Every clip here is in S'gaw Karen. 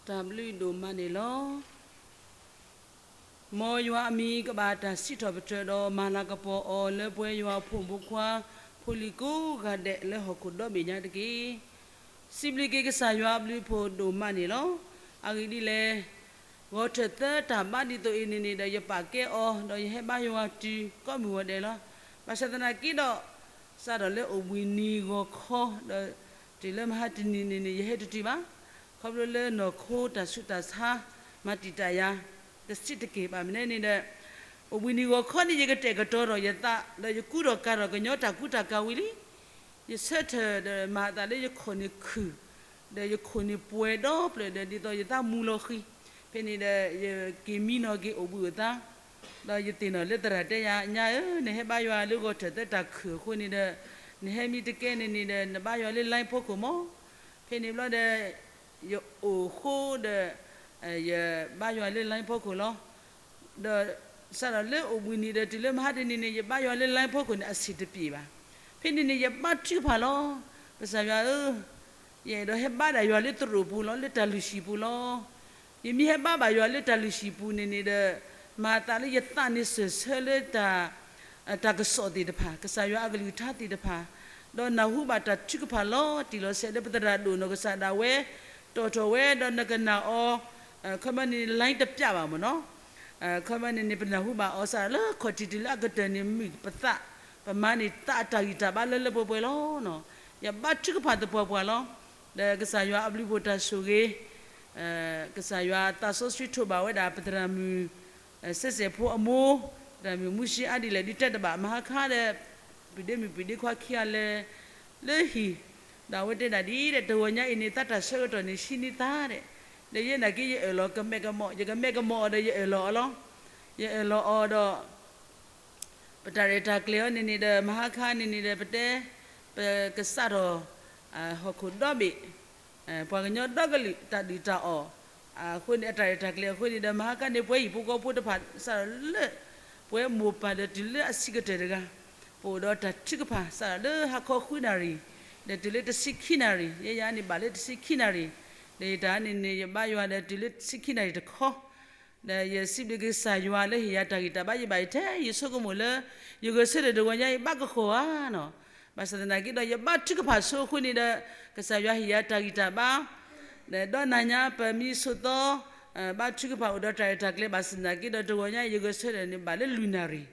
တၢ်ဘျုးဒိၣ်မးန့ၣ်လီၤ. မ်ယွၤအမံၤကဘၣ်တၢ်စံးထီၣ်ပတြၢၤဒီးမၤလၤကပီၤအီၤလၢပဝဲယွၤအဖိမုၣ်ဖိခွါ ဖိလံၤကိးဂၤဒဲးလၢဟီၣ်ခိၣ်ဒီဘ့ၣ်ညါတက့ၢ်. စံးဘျုးက့ၤကစၢ်ယွၤအဘျုးအဖှိၣ်ဒိၣ်မးန့ၣ်လီၤ. အဂ့ၢ်ဒ်လဲၣ်, ဂီၤထၢၣ်သၢတၢ်ဘါဒ်သိးအံၤန့ၣ်န့ၣ်ဒီး ယပာ်ကဲအီၤ ဒီးယဟဲဘါယွၤတုၤကိးမုၢ်ဂီၤဒဲးလီၤ. ဘၣ်ဆၣ်သနာ်က့ဒီး စးထီၣ်လၢအိၣ်ဘှံးနံၤဂီၤခီ ဒီးတုၤလၢမဟါတနံၤန့ၣ်န့ၣ် ယဟဲတတုၤဘၣ်. ခီဖျိလၢနီၢ်ခိတၢ်ဆူးတၢ်ဆါ မၤတံာ်တာ်ယၤ တစဲးတက့ၢ်ဘၣ်. မနုၤန့ၣ်ဒီး အိၣ်ဘှံးနံၤဂီၤခီန့ၣ် ယကတဲာ်ကတီၤထီၣ်ယသး ဒီးယကူထီၣ်ကၤထီၣ်ကညီတၢ်ကူတၢ်ကၤဝံၤလံ. ယဆၢထၢၣ်ဒီးမၤအသးလၢယခိၣ်န့ၣ်ခုၣ်, ဒီးယခိၣ်န့ၣ်ပှဲၤဒီဖျၢၣ်ဒီး ဒ်သိးယသးမူလီၤဃံၤ, ဖဲန့ၣ်ဒီး ယက့ၤမံနီၤက့ၤအိၣ်ဘှံးအိၣ်သါ, ဒီးယသ့ၣ်နီၣ်လၢသရၣ်တဲယၤ, ညါဧၢ, နဟဲဘါယွၤလၢဂီၤထၢၣ်သၢတၢ်ခုၣ်အဃိန့ၣ်ဒီး နဟဲမံတကဲန့ၣ်န့ၣ်ဒီး နဘါယွၤလၢ line ဖီခိၣ်မး. ဖဲန့ၣ်ဘျီဒီး ယအိၣ်ဃိဒီး ယဘါယွၤလၢ line ဖီခိၣ်လီၤ. ဒီးစးထီၣ်လၢအိၣ်ဘှံးနံၤဒီးတုၤလၢမဟါတနံၤန့ၣ် ယဘါယွၤလၢ line ဖီခိၣ်န့ၣ် အဆံးတပျ့ၤဘၣ်. ဖဲန့ၣ်န့ၣ် ယဘါထုကဖၣ်လီၤ. ကစၢ်ယွၤဧၢ, ယအဲၣ်ဒိးဟဲဘါဒၣ်ယွၤလၢသရိာ်ပူၤလီၤ, လၢတၢ်လုၢ်ဟံၣ်ပူၤလီၤ. ယမ့ၢ်ဟဲဘါဘၣ်ယွၤလၢတၢ်လုၢ်ဟံၣ်ပူၤန့ၣ်န့ၣ်ဒီး မၤအသးလၢယသးန့ၣ်စၢၢ်ဆၢလၢ တၢ်ကစီၣ်သ့ၣ်တဖၣ်, ကစၢ်ယွၤအကလုၢ်ကထါသ့ၣ်တဖၣ်, ဒီးနၢ်ဟူဘၣ်တၢ်ထုကဖၣ်လီၤတံၢ်လီၤဆဲးလၢပသရၣ်ဒိၣ်နီၢ်ကစၢ်ဒၣ်ဝဲ တီၣ်ထီၣ်ဝဲ, ဒီးနကနၣ်အီၤ, ခီမီန့ၣ် line တပျးဘၣ်မ့ၢ်နီၤ. ခီမီန့ၣ်န့ၣ် ပနၢ်ဟူဘၣ်အီၤစးလၢခီၣ်ထံးတုၤလၢအကတၢၢ်န့ၣ် မုာ်ပသး, ပမၤန့ၢ်သးအတၢ်ဂံၢ်တၢ်ဘါလၢလၢပှဲၤပှဲၤလီၤ. ယဘါထုကဖၣ်သပှၢ်ပှၢ်လီၤ. ဒီးကစၢ်ယွၤအဘျုးအဖှိၣ်တၢ်ဆိၣ်ဂ့ၤ ကစၢ်ယွၤသးစီဆှံထိးဘၣ်ဝဲဒၣ် ပသရၣ်မုၣ် စဲးစဲးဖိအမိၢ်, သရၣ်မုၣ်မူၡ့အါဒ်လဲၣ်ဒုးတဲတဘၣ် မဟါခါဒီး ပုၢ်ဒ့မုၣ်ပုၢ်ဒ့ခွါခံဂၤလဲၤလၢဟံၣ်, ဒီးအဝဲတဲဒၣ်ဒ်ဒီး တဂီၤညါအံၤန့ၣ် သးတၢ်ဆၢကတီၢ်န့ၣ် ဆံးန့ၢ်သးဒဲး, ဒီးယဲနာ်က့ ယအၢၣ်လီၤကမဲာ်ကမီၤ, ယကမဲာ်ကမီၤအီၤဒီး ယအၢၣ်လီၤအီၤလီၤ. ယအၢၣ်လီၤအီၤဒီး ပတၢ်ရဲၣ်တၢ်ကျဲၤအီၤန့ၣ်န့ၣ်ဒီး မဟါခါန့ၣ်န့ၣ်ဒီး ပတဲ ပကစးထီၣ် ဟီၣ်ခိၣ်ဒီဘ့ၣ် ပှၤကညီဒီကလုာ်တၢ်ဒုၣ်တၢ်အီၣ် အဃိန့ၣ် အတၢ်ရဲၣ်တၢ်ကျဲၤအဃိန့ၣ်ဒီး မဟါခါန့ၣ် ပှၤဟံၣ်ဖိဃီဖိတဖၣ် စးထီၣ်လၢ ပှၤမိၢ်ပၢ်ဒီးတုၤလၢအဆံးကတၢၢ်တဂၤ ပအိၣ်ဒီးတၢ်ထုကဖၣ် စးထီၣ်လၢဟါခီဃုနၣ်ရံၣ် ဒီးတုၤလၢတဆံခံနၣ်ရံၣ်, ယဲယၤန့ၣ်ဘၣ်လၢတဆံခံနၣ်ရံၣ်, ဒီးယတၢ်န့ၣ်န့ၣ် ယဘါယွၤဒီးတုၤလၢတဆံခံနၣ်ရံၣ်တခီ ဒီးယစံးဘျုးက့ၤကစၢ်ယွၤလၢဟ့ၣ်ယၤတၢ်ဂံၢ်တၢ်ဘါ ယဘၣ်ယထဲ ယဆိကမိၣ်လၢ ယဂဲၤဆၢထၢၣ်တဂီၤညါအံၤ ဘၣ်ကဃီၤဧါနီၤ. ဘၣ်ဆၣ်သနာ်က့ဒီး ယဘါထုကဖၣ်ဆိအဃိန့ၣ်ဒီး ကစၢ်ယွၤဟ့ၣ်ယၤတၢ်ဂံၢ်တၢ်ဘါ ဒီးနၤညါပမံဆိးသီ ဘါထုကဖၣ်အိၣ်ဒီးတၢ်ရဲၣ်တၢ်ကျဲၤဘၣ်ဆၣ်သနာ်က့ဒီး တဂီၤညါအံၤ ယဂဲၤဆၢထၢၣ်န့ၣ် ဘၣ်လၢလွံၢ်နၣ်ရံၣ်,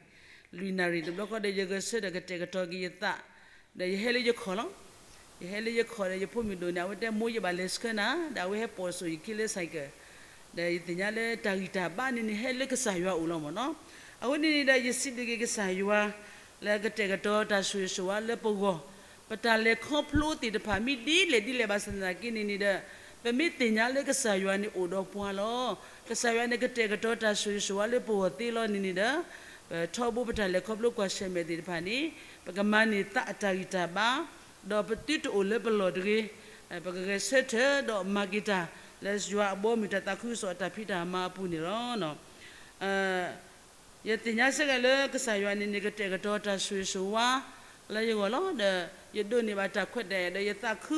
လွံၢ်နၣ်ရံၣ်တဘျီဃီဒီး ယဂဲၤဆၢထၢၣ်ကတဲာ်ကတီၤက့ၤယသး ဒီးယဟဲလၢယခီၣ်လီၤ. ယဟဲလၢယခီၣ်ဒီး ယဖိမုၣ်ဒိၣ်န့ၣ် အဝဲတဲမိၢ်ယဘၣ်လဲၤဆှၢနၤ, ဒီးအဝဲဟဲပိာ်စိာ်ယခံလၢ cycle, ဒီးယသ့ၣ်ညါလၢတၢ်ဂံၢ်တၢ်ဘါန့ၣ်န့ၣ် ဟဲလၢကစၢ်ယွၤအိၣ်လီၤမ့ၢ်နီၤ. အဃိန့ၣ်န့ၣ်ဒီး ယစံးဘျုးက့ၤကစၢ်ယွၤ လၢကတဲာ်ကတီၤတၢ်ဆိၣ်ဂ့ၤဆိၣ်ဝါလၢပဂီၢ်, ပတၢ်လဲၤခီဖျိသ့ၣ်တဖၣ် မ့ၢ်ဒ်လဲၣ်ဒ်လဲၣ်ဘၣ်ဆၣ်သနာ်က့န့ၣ်န့ၣ်ဒီး ပမ့ၢ်သ့ၣ်ညါလၢကစၢ်ယွၤန့ၣ်အိၣ်ဒီးပှၤလီၤ. ကစၢ်ယွၤန့ၣ်ကတဲာ်ကတီၤတၢ်ဆိၣ်ဂ့ၤဆိၣ်ဝါလၢပဂီၢ်သ့လီၤန့ၣ်န့ၣ်ဒီး ပထီဘိပတၢ်လဲၤခီဖျိကွၢ်ဆၢၣ်မဲာ်သ့ၣ်တဖၣ်န့ၣ် ပကမၤန့ၢ်သးအတၢ်ဂံၢ်တၢ်ဘါ, ဒီးပသုတအိၣ်လၢပလီၢ်တဂ့ၤ, ပကဂဲၤဆၢထၢၣ်ဒီးမၤက့ၤတၢ် လၢယွၤအဘီအမုၢ်တၢ်သးခုကစီၣ်အတၢ်ဖံးတၢ်မၤအပူၤန့ၣ်လီၤ. ယသ့ၣ်ညါစ့ၢ်ကီးလၢကစၢ်ယွၤန့ၣ်န့ၣ် ကတဲာ်ကတီၤတၢ်ဆိၣ်ဂ့ၤဆိၣ်ဝါလၢယဂီၢ်လီၤ. ဒီးယဒိးန့ၢ်ဘၣ်တၢ်ခွဲးတၢ်ယာ်ဒီးယသးခု,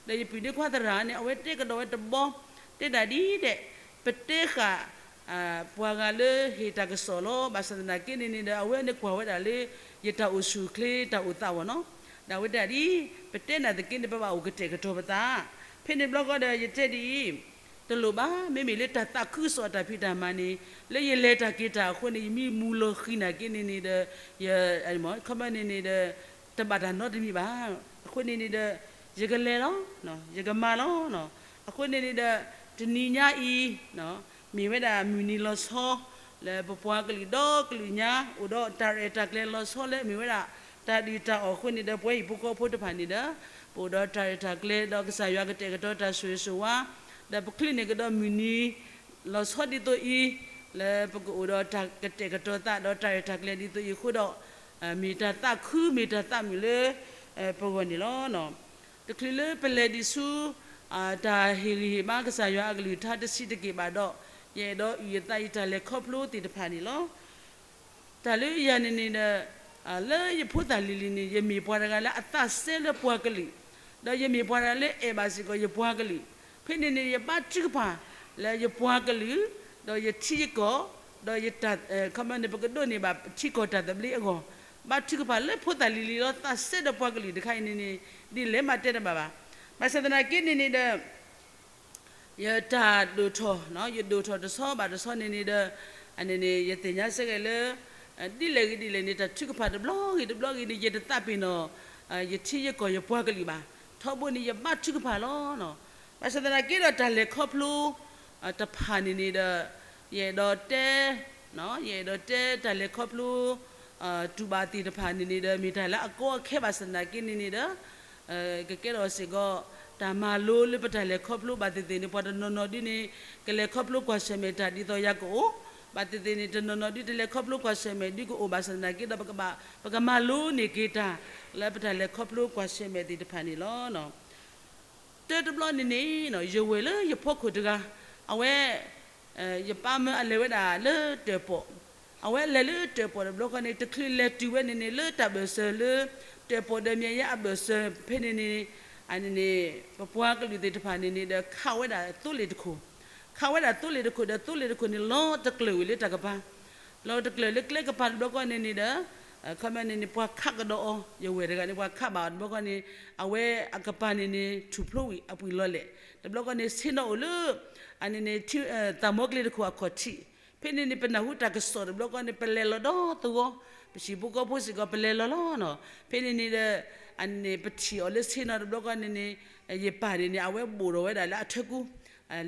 ဒီးယပုၢ်ဒ့ခွါသရၣ်န့ၣ် အဝဲတဲကဒီးဝဲတဘီ, တဲဒၣ်ဒ်ဒီး ပတဲဃာ် ပှၤဂၤလၢဟ့ၣ်တၢ်ကစီၣ်လီၤ. ဘၣ်ဆၣ်သနာ်က့န့ၣ်န့ၣ်ဒီး အဝဲန့ၣ်ကွၢ်ဝဲဒၣ်လၢ ယတၢ်အိၣ်ဆူၣ်အိၣ်ချ့တၢ်အိၣ်သးဝဲနီၤ. ဒီးအဝဲတဲဒၣ်ဒ် ပတဲနၢ်သက့န့ၣ် ပဘၣ်အိၣ်ကတဲာ်ကတီၤပသး. ဖဲန့ၣ်ဘျီဃီဒီး ယတဲဒ်အံၤ, တလိၣ်ဘၣ်, မ့မ့ၢ်လၢတၢ်သးခုကစီၣ်အတၢ်ဖံးတၢ်မၤန့ၣ် လၢယလဲၤတၢ်က့ၤတၢ်အဃိန့ၣ် ယမ့ၢ်မူလီၤဃံၤနာ်က့န့ၣ်န့ၣ်ဒီး ယ ခီမီန့ၣ်န့ၣ်ဒီး တဘၣ်တၢ်နီတမံၤဘၣ်. အဃိန့ၣ်န့ၣ်ဒီး ယကလဲၤလီၤ, ယကမၤလီၤ. အဃိန့ၣ်န့ၣ်ဒီး တနံၤညါအံၤ မ့ၢ်ဝဲဒၣ်မုၢ်နံၤလီၤဆီ လၢပပှၤကလုာ်ဒီကလုာ်ညါ အိၣ်ဒီးတၢ်ရဲၣ်တၢ်ကျဲၤလီၤဆီလၢမ့ၢ်ဝဲဒၣ် တၢ်ဒုၣ်တၢ်အီၣ်အဃိန့ၣ်ဒီး ပဝဲဟံၣ်ဖိဃီဖိတဖၣ်န့ၣ်ဒီး ပအိၣ်ဒီးတၢ်ရဲၣ်တၢ်ကျဲၤ ဒီးကစၢ်ယွၤကတဲာ်ကတီၤတၢ်ဆိၣ်ဂ့ၤဆိၣ်ဝါ ဒီးပချုးန့ၢ်ကဒီးမုၢ်နံၤ လီၤဆီဒ်သိးအံၤ လၢပကအိၣ်ဒီးတၢ်ကတဲာ်ကတီၤသးဒီးတၢ်ရဲၣ်တၢ်ကျဲၤဒ်သိးအံၤအဃိဒီး မ့ၢ်တၢ်သးခု မ့ၢ်တၢ်သးမုာ်လၢ ပဂီၢ်န့ၣ်လီၤ. တချုးလၢပလဲၤဒံးဆူ တၢ်ဟ့ၣ်ဂံၢ်ဟ့ၣ်ဘါကစၢ်ယွၤအကလုၢ်ကထါတဆံးတက့ၢ်ဘၣ်ဒီး ယအဲၣ်ဒိးအုၣ်ယသးယတၢ်လဲၤခီဖျိသ့ၣ်တဖၣ်န့ၣ်လီၤ. တၢ်လၢယၤန့ၣ်န့ၣ်ဒီး လၢယဖိသၣ်လံၤလံၤန့ၣ် ယမ့ၢ်ပှၤတဂၤလၢအသးစဲလၢပှၤကလုာ်, ဒီးယမ့ၢ်ပှၤတဂၤလၢအဲၣ်ဘၣ်စ့ၢ်ကီးယပှၤကလုာ်, ဖဲန့ၣ်န့ၣ် ယဘါထုကဖၣ် လၢယပှၤကလုာ်, ဒီးယထံယကီၢ်, ဒီးယတၢ်, ခီမီန့ၣ် ပကဒိးန့ၢ်ဘၣ်ထံကီၢ်တၢ်သဘျ့အဂီၢ်, ဘါထုကဖၣ်လၢဖိသၣ်လံၤလံၤလီၤ. သးစဲဒီးပှၤကလုာ်တခါအံၤန့ၣ်န့ၣ် ဒ်လဲၣ်မးတဲတဘၣ်ဘၣ်. ဘၣ်ဆၣ်သနာ်က့န့ၣ်န့ၣ်ဒီး ယတၢ်ဒိၣ်ထီၣ်, ယဒိၣ်ထီၣ်တဆီဘၣ်တဆီန့ၣ်န့ၣ်ဒီး, န့ၣ်န့ၣ် ယသ့ၣ်ညါစ့ၢ်ကီးလၢ ဒ်လဲၣ်ဂ့ၤဒ်လဲၣ်န့ၣ် တၢ်ထုကဖၣ်တဘျီဂ့ၤတဘျီဂ့ၤန့ၣ် ယတသးပ့ၤနီၣ် ယထံယကီၢ်ယပှၤကလုာ်ဘၣ်. ထီဘိန့ၣ် ယဘါထုကဖၣ်လီၤ. ဘၣ်ဆၣ်သနာ်က့ဒီးတၢ်လဲၤခီဖျိ တဖၣ်န့ၣ်န့ၣ်ဒီး ယအဲၣ်ဒိးတဲ, ယအဲၣ်ဒိးတဲတၢ်လဲၤခီဖျိ တူၢ်ဘၣ်သ့ၣ်တဖၣ်န့ၣ်န့ၣ်ဒီး မ့ၢ်တၢ်လၢအကီအခဲဘၣ်ဆၣ်သနာ်က့န့ၣ်န့ၣ်ဒီး ကကဲထီၣ်စ့ၢ်ကီး တၢ်မၤလိလၢပတၢ်လဲၤခီဖျိဘၣ်သ့ၣ်သ့ၣ်န့ၣ် ပှၤတနီၤနီၤဒ်န့ၣ် ကလဲၤခီဖျိကွၢ်ဆၢၣ်မဲာ်တၢ်ဒ်သိးယၤကအိၣ်, ဘၣ်သ့ၣ်သ့ၣ်န့ၣ် တနီၤနီၤဒ်တလဲၤခီဖျိကွၢ်ဆၢၣ်မဲာ်ဒ်ကအိၣ်ဘၣ်ဆၣ်သနာ်က့ဒီး ပကမၤလိန့ၢ်က့ၤတၢ် လၢပတၢ်လဲၤခီဖျိကွၢ်ဆၢၣ်မဲာ်သ့ၣ်တဖၣ်န့ၣ်လီၤ. တၢတဘျီန့ၣ်န့ၣ် ယဝဲၢ်လၢယဖီခိၣ်တဂၤ အဝဲ ယပၢ်မၢအလဲၤဝဲဒၣ်လၢတၢၣ်ပီၣ်, အဝဲလဲၤလၢတၢၣ်ပီၣ်တဘျီဃီန့ၣ် တချုးလဲၤတုၤဝဲန့ၣ်န့ၣ် လၢတၢ်ဘၢၣ်စၢၤလၢ တၢၣ်ပီၣ်ဒီးမၠဲးယါအဘၢၣ်စၢၤဖဲန့ၣ်န့ၣ် န့ၣ် ပပှၤကလုာ်သ့ၣ်တဖၣ်န့ၣ်န့ၣ်ဒီး ခးဝဲဒၣ်သိလ့ၣ်တခိၣ်, ခးဝဲဒၣ်သိလ့ၣ်တခိၣ်ဒီး သိလ့ၣ်တခိၣ်န့ၣ် လီၤတကျၢၤဝံၤလၢတၢ်ကပၤ, လီၤတကျၢၤလၢကျဲကပၤတဘျီဃီန့ၣ်န့ၣ်ဒီး ခီမီန့ၣ်န့ၣ် ပှၤခးကဒီးအီၤ, ယဝဲၢ်တဂၤန့ၣ် ပှၤခးဘၣ်အီၤတဘျီဃီန့ၣ် အဝဲအကပၤန့ၣ်န့ၣ် ထူၣ်ဖျိဝံၤအပှံာ်လီၤလဲၣ်. တဘျီဃီန့ၣ် ဆ့ၣ်နီၤအိၣ်လၢ အန့ၣ်န့ၣ် သးမီကျ့တခိၣ်အခီၣ်ထံး, ဖဲန့ၣ်န့ၣ် ပနၢ်ဟူတၢ်ကစီၣ်တဘျီဃီန့ၣ် ပလဲၤလီၤဒီသဝီ, ပဟံၣ်ဖိဃီဖိစ့ၢ်ကီး ပလဲၤလီၤလီၤနီၤ. ဖဲန့ၣ်န့ၣ်ဒီး အန့ၣ် ပထံၣ်အီၤလၢဆ့ၣ်နီၤတဘျီဃီန့ၣ်န့ၣ် ယပၢ်န့ၣ်န့ၣ် အဝဲဘိၣ်ထီၣ်ဝဲဒၣ်လၢအထၢကူ,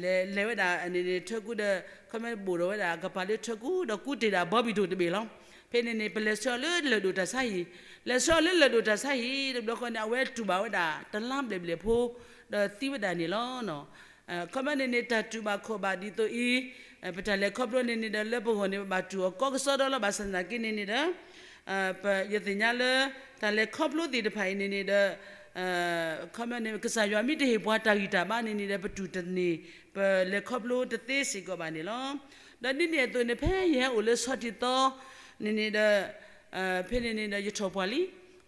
လဲၤလဲၤဝဲဒၣ်အန့ၣ်န့ၣ် ထၢကူဒီး ခီမီဘိၣ်ထီၣ်ဝဲဒၣ်အကပၤလၢထၢကူ ဒီးကူတ့ၢ်ဒၣ်ဘီဘံၣ်ဒိၣ်တဘ့ၣ်လီၤ. ဖဲန့ၣ်န့ၣ် ပလဲၤဆှၢအီၤလၢလၢၢ်ဒိၣ်တၢ်ဆါဟံၣ်, လဲၤဆှၢအီၤလၢလၢၢ်ဒိၣ်တၢ်ဆါဟံၣ်တဘျီဃီန့ၣ် အဝဲတူၢ်ဘၣ်ဝဲဒၣ်တလါဘျဲၣ်ဘျဲၣ်ဖိ ဒီးသံဝဲဒၣ်န့ၣ်လီၤ. ခီမီန့ၣ်န့ၣ် တၢ်တူၢ်ဘၣ်ခီၣ်ဘၣ်ဒ်သိးအံၤ ပတၢ်လဲၤခီဖျိန့ၣ်န့ၣ်ဒီး လၢပဂီၢ်န့ၣ် ပဘၣ်တူၢ်အီၤကီကစီဒီလီၤ. ဘၣ်ဆၣ်သနာ်က့န့ၣ်န့ၣ်ဒီး ယသ့ၣ်ညါလၢ တၢ်လဲၤခီဖျိသ့ၣ်တဖၣ်အံၤန့ၣ်န့ၣ်ဒီး ခီမီန့ၣ် ကစၢ်ယွၤမ့ၢ်တဟ့ၣ်ပှၤတၢ်ဂံၢ်တၢ်ဘါန့ၣ်န့ၣ်ဒီး ပတူၢ်တန့ၢ် ပလဲၤခီဖျိတသ့စ့ၢ်ကီးဘၣ်န့ၣ်လီၤ. ဒီးဒ်န့ၣ်အသိးန့ၣ် ဖဲယဟဲအိၣ်လၢဆီထံသီန့ၣ်န့ၣ်ဒီး ဖဲန့ၣ်န့ၣ်ဒီး ယထီၣ်ပှၢ်လံ,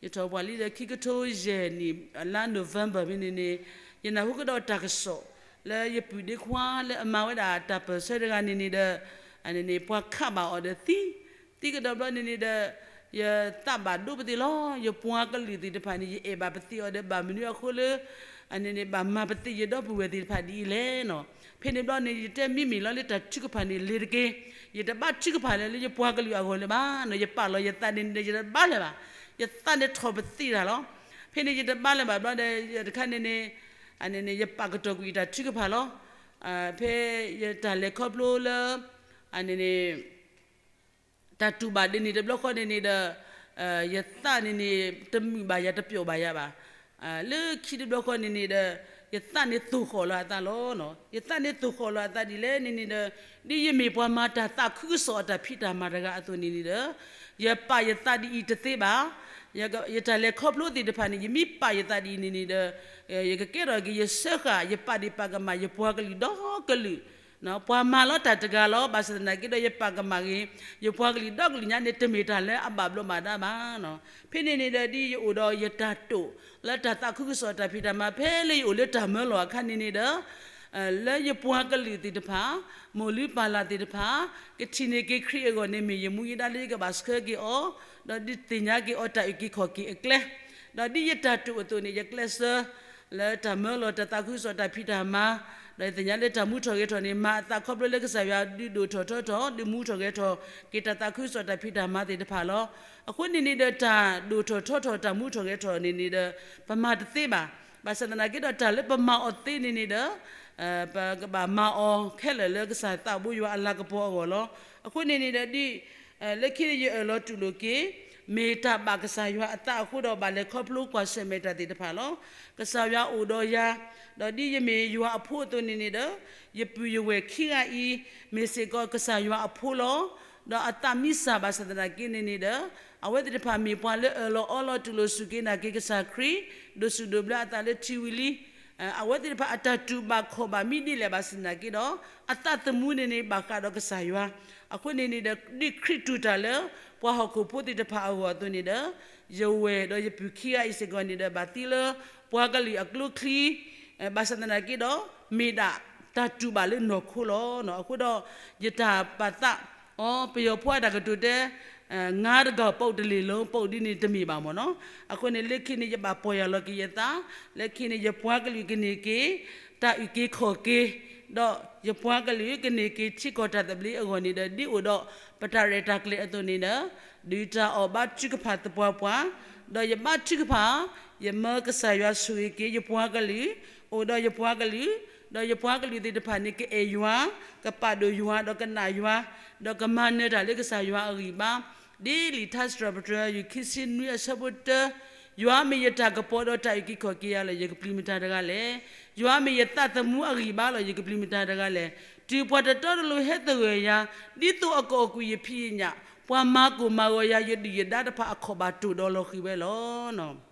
ယထီၣ်ပှၢ်လံဒီး ခံကထိယဲၢ်နံၣ် လါ November ဖဲန့ၣ်န့ၣ် ယနၢ်ဟူကဒီးတၢ်ကစီၣ် လၢယပုၢ်ဒ့ခွါလၢအမၤဝဲဒၣ်တၢ်ပၢၢ်ဆၢတဂၤန့ၣ်န့ၣ်ဒီး န့ၣ် ပှၤခးဘၣ်အီၤဒီးသံ, သံကဒီးဘျီန့ၣ်န့ၣ်ဒီး ယသးဘၣ်ဒိပသ့ၣ်လီၤ. ယပှၤကလုာ်သ့ၣ်တဖၣ်န့ၣ် ယအဲၣ်ဘၣ်ပသ့ၣ်အီၤဒီး ဘၣ်မနုၤအဃိလၢ န့ၣ်န့ၣ် ဘၣ်မၤပသ့ၣ်ယဒီပုၢ်ဝဲၢ်သ့ၣ်တဖၣ်ဒ်အံၤလဲၣ်နီၤ. ဖဲန့ၣ်ဘျီန့ၣ် ယတဲမ့မ့ၢ်လီၤလၢတၢ်ထုကဖၣ်န့ၣ် လဲၤတက့ၢ်. ယတဘၣ်ထုကဖၣ်လၢ လၢယပှၤကလုာ်အဂီၢ်လၢၤဘၣ်နီၤ. ယပာ်လီၤယသးန့ၣ်န့ၣ်ဒီး ယတဘၣ်လၢၤဘၣ်. ယသးန့ၣ်ထီၣ်ပသ့ၣ်တၢ်လီၤ. ဖဲန့ၣ် ယတဘၣ်လၢၤဘၣ်ဘျီဒီး တခါန့ၣ်န့ၣ် န့ၣ်န့ၣ် ယပာ်ကတီၢ်ကွံာ်တၢ်ထုကဖၣ်လီၤ. ဖဲယတၢ်လဲၤခီဖျိလၢ န့ၣ်န့ၣ် တၢ်တူၢ်ဘၣ်ဒ်န့ၣ်တဘျီဃီန့ၣ်န့ၣ်ဒီး ယသးန့ၣ်န့ၣ် တမုာ်ဘၣ်ယၤ တပျီာ်ဘၣ်ယၤဘၣ်. လၢခံတဘျီဃီန့ၣ်န့ၣ်ဒီး ယသးန့ၣ်သိၣ်ဃီၣ်လီၤအသးလီၤ. ယသးန့ၣ်သိၣ်ဃီၣ်လီၤအသးဒ်လဲၣ်န့ၣ်န့ၣ်ဒီး ဒ်ယမ့ၢ်ပှၤမၤတၢ်သးခုကစီၣ်အတၢ်ဖံးတၢ်မၤတဂၤအသိးန့ၣ်န့ၣ်ဒီး ယပာ်ယသးဒ်အံၤတသ့ဘၣ်. ယတၢ်လဲၤခီဖျိသ့ၣ်တဖၣ်န့ၣ် ယမ့ၢ်ပာ်ယသးဒ်အံၤန့ၣ်န့ၣ်ဒီး ယကကဲထီၣ်က့ၤ ယစၢဃာ် ယပာ်ဒ့ၣ်ပာ်ကမၣ် ယပှၤကလုာ်ဒီကလုာ် ပှၤမၤလီၤတၢ်တဂၤလီၤ. ဘၣ်ဆၣ်သနာ်က့ဒီး ယပာ်ကမၣ်က့ၤ ယပှၤကလုာ်ဒီကလုာ်ညါန့ၣ် တမ့ၢ်တၢ်လၢအဘၣ်ဘျီးဘၣ်ဒါဘၣ်. ဖဲန့ၣ်န့ၣ်ဒီး ဒ်ယအိၣ်ဒီးယတၢ်တိာ် လၢတၢ်သးခုကစီၣ်တၢ်ဖံးတၢ်မၤ ဖဲလၢယအိၣ်လၢတၢ်မၢလီၤအခါန့ၣ်န့ၣ်ဒီး လၢယပှၤကလုာ်သ့ၣ်တဖၣ် မိၢ်လုၢ်ပၢ်လၢ်သ့ၣ်တဖၣ် ကထံၣ်န့ၢ်က့ၤခရံာ်အဂီၢ်န့ၣ် မ့ၢ်ယမူယဒါလၢယကဘၣ်ဆှၢက့ၤအီၤ ဒီးဒုးသ့ၣ်ညါက့ၤအီၤတၢ်အုၣ်က့ၤခီၣ်က့ၤအကျဲ ဒီးဒ်ယတၢ်တိာ်အသိးန့ၣ် ယကျဲးစၢး လၢတၢ်မၢလီၤတၢ်သးခုကစီၣ်တၢ်ဖံးတၢ်မၤ ဒီးယသ့ၣ်ညါလၢတၢ်မူထီၣ်ဂဲၤထီၣ်န့ၣ် မၤအသးခီဖျိလၢကစၢ်ယွၤဒုးဒိၣ်ထီၣ်ထီထီၣ် ဒုးမူထီၣ်ဂဲၤထီၣ်က့ၤတၢ်သးခုကစီၣ်တၢ်ဖံးတၢ်မၤသ့ၣ်တဖၣ်လီၤ. အဃိန့ၣ်န့ၣ်ဒီး တၢ်ဒိၣ်ထီၣ်ထီထီၣ်တၢ်မူထီၣ်ဂဲၤထီၣ်န့ၣ်န့ၣ်ဒီး ပမၤတသ့ဘၣ်. ဘၣ်ဆၣ်သနာ်က့ဒီး တၢ်လၢပမၤအီၤသ့န့ၣ်န့ၣ်ဒီး ပကဘၣ်မၤအီၤခဲလၢာ်လၢကစၢ်သးဘိယွၤအလၤကပီၤအဂီၢ်လီၤ. အဃိန့ၣ်န့ၣ်ဒီး ဒ်လၢခံန့ၣ်ယအၢၣ်လီၤတူၢ်လိာ်က့ၤ မ့ၢ်တၢ်ဘၣ်ကစၢ်ယွၤအသးအဃိဒီး ဘၣ်လဲၤခီဖျိကွၢ်ဆၢၣ်မဲာ်တၢ်သ့ၣ်တဖၣ်လီၤ. ကစၢ်ယွၤအိၣ်ဒီးယၤ, ဒီးဒ်ယမ့ၢ်ယွၤအဖိအသိးန့ၣ်န့ၣ်ဒီး ယပုၢ်ယဝဲၢ်ခံဂၤအံၤ မ့ၢ်စ့ၢ်ကီးကစၢ်ယွၤအဖိလီၤ. ဒီးအသးမံစၢ်ဘၣ်ဆၣ်သနာ်က့န့ၣ်န့ၣ်ဒီး အဝဲသ့ၣ်တဖၣ်မ့ၢ်ပှၤလၢအၢၣ်လီၤအီလီၤတူၢ်လိာ်စူၢ်က့ၤနာ်က့ၤကစၢ်ခရံာ် ဒိၣ်စူၣ်ဒိၣ်ဘျၢအသးလၢထံဝံၤလံ. အဝဲသ့ၣ်တဖၣ်အတၢ်တူၢ်ဘၣ်ခီၣ်ဘၣ်မ့ၢ်ဒ်လဲၣ်ဘၣ်ဆၣ်သနာ်က့ဒီး အသးသမူန့ၣ်န့ၣ် ဘၣ်ဃးဒီးကစၢ်ယွၤ. အဃိန့ၣ်န့ၣ်ဒီး ဒ်ခရံာ်တူၢ်တၢ်လၢ ပှၤဟီၣ်ခိၣ်ဖိသ့ၣ်တဖၣ်အဂီၢ်အသိးန့ၣ်ဒီး ယဝဲၢ်ဒီးယပုၢ်ခံဂၤအံၤစ့ၢ်ကီးန့ၣ်ဒီး ဘၣ်သံလၢပှၤကလုာ်အကျိချံ ဘၣ်ဆၣ်သနာ်က့ဒီး မ့ၢ်ဒၣ် တၢ်တူၢ်ဘၣ်လၢနီၢ်ခိလီၤ. အဃိဒီး ယတၢ်ပာ်သး အီ ပယီၤဖိအတၢ်ကတိၤတဲ ငါးတဂၤပုတ်တလ့ၢ်လုံးပုတ် ဒ်န့ၣ်တမ့ၢ်ဘၣ်မ့ၢ်နီၤ. အဃိန့ၣ် လၢခံန့ၣ် ယဘၣ်ပီၢ်ယၢ်လီၤက့ၤယသး, လၢခံန့ၣ် ယပှၤကလုာ်ကန့ၢ်က့ၤ တၢ်အုၣ်က့ၤခီၣ်က့ၤ, ဒီးယပှၤကလုာ်ကန့ၢ်က့ၤထံကီၢ်တၢ်သဘျ့အဂီၢ်န့ၣ်ဒီး ဒ်အိၣ်ဒီးပတၢ်ရဲၣ်တၢ်ကျဲၤအသိးန့ၣ်ဒီး ဒုးတၢ်အီၣ်ဘါထုကဖၣ်သပှၢ်ပှၢ်, ဒီးယဘါထုကဖၣ် ယမၢကစၢ်ယွၤဆိၣ်ဂ့ၤက့ၤယပှၤကလုာ်, အိၣ်ဒီးယပှၤကလုာ်, ဒီးယပှၤကလုာ်သ့ၣ်တဖၣ်န့ၣ် ကအဲၣ်ယွၤ, ကပာ်ဒိၣ်ယွၤ, ဒီးကနာ်ယွၤ, ဒီးကမၤနၢၤတၢ်လၢကစၢ်ယွၤအဂံၢ်ဘါ, ဒ်လံာ်ထါစံးထီၣ်ပတြၢၤ ယူၢ်ခံဆံနွံအဆၢဖိတၢ, ယွၤမ့ၢ်ယတၢ်ကပီၤဒီးတၢ်အုၣ်က့ၤခီၣ်က့ၤယၤလီၤ ယကပျံၤမတၤတဂၤလဲၣ်. ယွၤမ့ၢ်ယသးသမူအဂံၢ်ဘါလီၤ ယကပျံၤမတၤတဂၤလဲၣ်. တုၤပှၤတတီတလိၤဟဲသဂၢၢ်ယၤ, ဒ်သိးအကအီၣ်ကွံာ်ယဖံးယညၣ်, ပှၤမၤကိၢ်မၤဂီၤယၤ ယဒုၣ်ယဒါတဖၣ်အခီၣ်ဘၣ်တိၢ်ဒီးလီၤဃံၤဝဲလီၤ.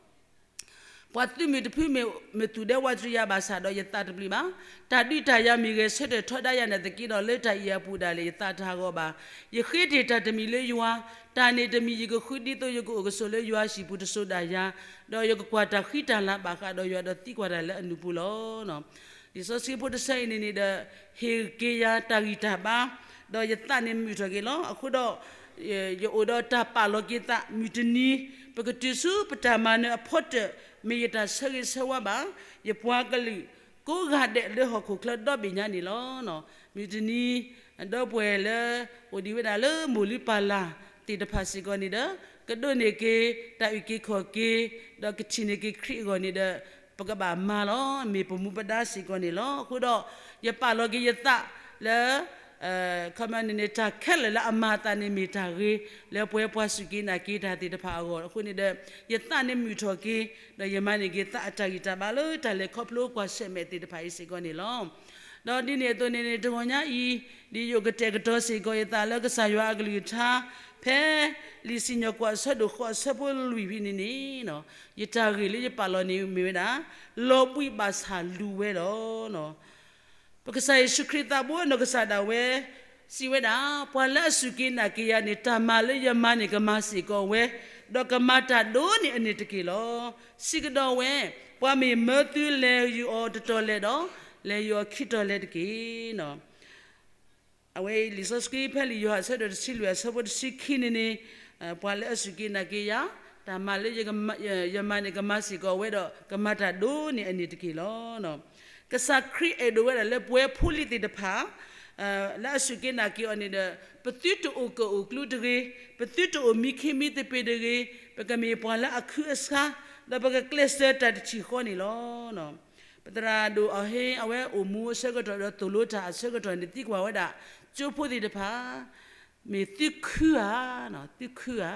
ပှၤသုးမုၢ်တဖုမ့ၢ်သူၣ်ဒဲဝးတရံးယၤဘၣ်ဆၣ်ဒီး ယသးတပျံၤဘၣ်. တၢ်ဒုးတၢ်ယၤမ့ၢ်ဂဲၤဆၢထၢၣ်ထီဒါယၤနာ်သက့ဒီး လၢတၢ်အံၤအပူၤဒၣ်လဲာ် ယသးတဟးဂီၤဘၣ်. ယဃ့တ့ၢ်တၢ်တမံၤလၢယွၤ, တၢ်န့ၣ်တမံၤယကဃုဒ်သိးယကအိၣ်ကဆိးလၢယွၤဟံၣ်ပူၤတစိၤဒၣ်ယၤ, ဒီးယကကွၢ်တၢ်ဃံတၢ်လၤဘၣ်ဃးဒီးယွၤဒီးသံကွၢ်တၢ်လၢအနုၤပူၤလီၤ. လံာ်စီဆှံဖိတဆၢအံၤန့ၣ်န့ၣ်ဒီး ဟ့ၣ်က့ၤယၤတၢ်ဂံၢ်တၢ်ဘါ, ဒီးယသးန့ၣ်မုာ်ထီၣ်က့ၤလီၤ. အဃိဒီး ယအိၣ်ဒီးတၢ်ပာ်လီၤက့ၤသး မုၢ်တနံၤ ပကတုၤဆူပတၢ်မၤနၢၤအဖီတၢၣ် မ့ၢ်ယတၢ်ဆၢဂ့ၤဆၢဝါဘၣ်. ယပှၤကလုာ် ကိးဂၤဒဲးလၢဟီၣ်ခိၣ်ချၢဒီဘ့ၣ်ညါန့ၣ်လီၤ. မုၢ်တနံၤ ဒီပုၢ်ဝဲၢ်လၢ အိၣ်ဒံးဝဲဒၣ်လၢမိၢ်လုၢ်ပၢ်လၢ်သ့ၣ်တဖၣ်စ့ၢ်ကီးန့ၣ်ဒီး ကဒိးန့ၢ်က့ၤ တၢ်အုၣ်က့ၤခီၣ်က့ၤ ဒီးကထံၣ်န့ၢ်က့ၤခရံာ်အဂီၢ်န့ၣ်ဒီး ပကဘၣ်မၤလီၤ. မ့ၢ်ပမူပဒါစ့ၢ်ကီးန့ၣ်လီၤ. အဃိဒီး ယပာ်လီၤက့ၤယသးလၢ ခီမန့ၣ်န့ၣ် တၢ်ခဲလၢာ်လၢအမၤအသးန့ၣ်မ့ၢ်တၢ်ဂ့ၤ လၢပဝဲပှၤစူၢ်က့ၤနာ်က့ၤတၢ်သ့ၣ်တဖၣ်အဂီၢ်အဃိန့ၣ်ဒီး ယသးန့ၣ်မုာ်ထီၣ်က့ၤ ဒီးယမၤန့ၢ်က့ၤသးအတၢ်ဂံၢ်တၢ်ဘါလၢတၢ်လဲၤခီဖျိကွၢ်ဆၢၣ်မဲာ်သ့ၣ်တဖၣ်အံၤစ့ၢ်ကီးန့ၣ်လီၤ. ဒီးဒ်န့ၣ်အသိးန့ၣ်န့ၣ် တဂီၤညါအံၤ ဒ်ယအိၣ်ကတဲာ်ကတီၤစ့ၢ်ကီးယသးလၢကစၢ်ယွၤအကလုၢ်ကထါ ဖဲလံာ်စံၣ်ညီၣ်ကွီၢ်အဆၢဒိၣ်ဃိးအဆၢဖိလွံၢ်ဖဲန့ၣ်န့ၣ် ယတၢ်ဂ့ၢ်လၢယပာ်လီၤန့ၣ်မ့ၢ်ဝဲဒၣ် လီၤဘှံးဘၣ်ဆၣ်လူၤဝဲလီၤ. ပကစၢ်ယ့ၣ်ၡူးခရံာ်သးဘိအနီၢ်ကစၢ်ဒၣ်ဝဲ စံးဝဲဒၣ်, ပှၤလၢအစူၢ်က့ၤနာ်က့ၤယၤန့ၣ် တၢ်မၤလၢယမၤန့ၣ်ကမၤစ့ၢ်ကီးဝဲ, ဒီးကမၤတၢ်ဒိၣ်န့ၢ်အန့ၣ်တက့ၢ်လီၤ. စံးကဒီးဝဲ, ပှၤမ့ၢ်မၢသုလဲၤဃုာ်အီၤတတီၤလဲၣ်ဒီး လဲၤဃုာ်အီၤခံတီၤလဲၣ်တက့ၢ်. အဝဲအံၤလံာ်စီဆှံဖဲလံာ်ယိၤဟၣ်အဆၢဒိၣ်တဆံလွံၢ်အဆၢဖိတဆံခံန့ၣ်န့ၣ်, ပှၤလၢအစူၢ်က့ၤနာ်က့ၤယၤ, တၢ်မၤလၢယမၤ, ယမၤန့ၣ်ကမၤစ့ၢ်ကီးဝဲဒီး ကမၤတၢ်ဒိၣ်န့ၢ်အန့ၣ်တက့ၢ်လီၤ. ကစၢ်ခရံာ်အဲၣ်ဒိးဝဲဒၣ်လၢပဝဲဖိလံၤသ့ၣ်တဖၣ် လၢအစူၢ်က့ၤနာ်က့ၤအီၤန့ၣ်ဒီး ပသုတအိၣ်ကၢၣ်အိၣ်ကျူတဂ့ၤ, ပသုတအိၣ်မံခ့မံသပ့ၤတဂ့ၤ, ပကမ့ၢ်ပှၤလၢအခုအဆါ, ဒီးပကကျဲးစၢးတၢ်တထံၣ်ဃီန့ၣ်လီၤ. ပသရၣ်ဒိၣ်အီၤဟ့ၣ် အဝဲအိၣ်မူအဆၢကတီၢ်ဒီးသိၣ်လိတၢ်အဆၢကတီၢ်န့ၣ် သံကွၢ်ဝဲဒၣ် ကၠိဖိသ့ၣ်တဖၣ် မ့ၢ်သုခုဧါ, သုခုဧါ.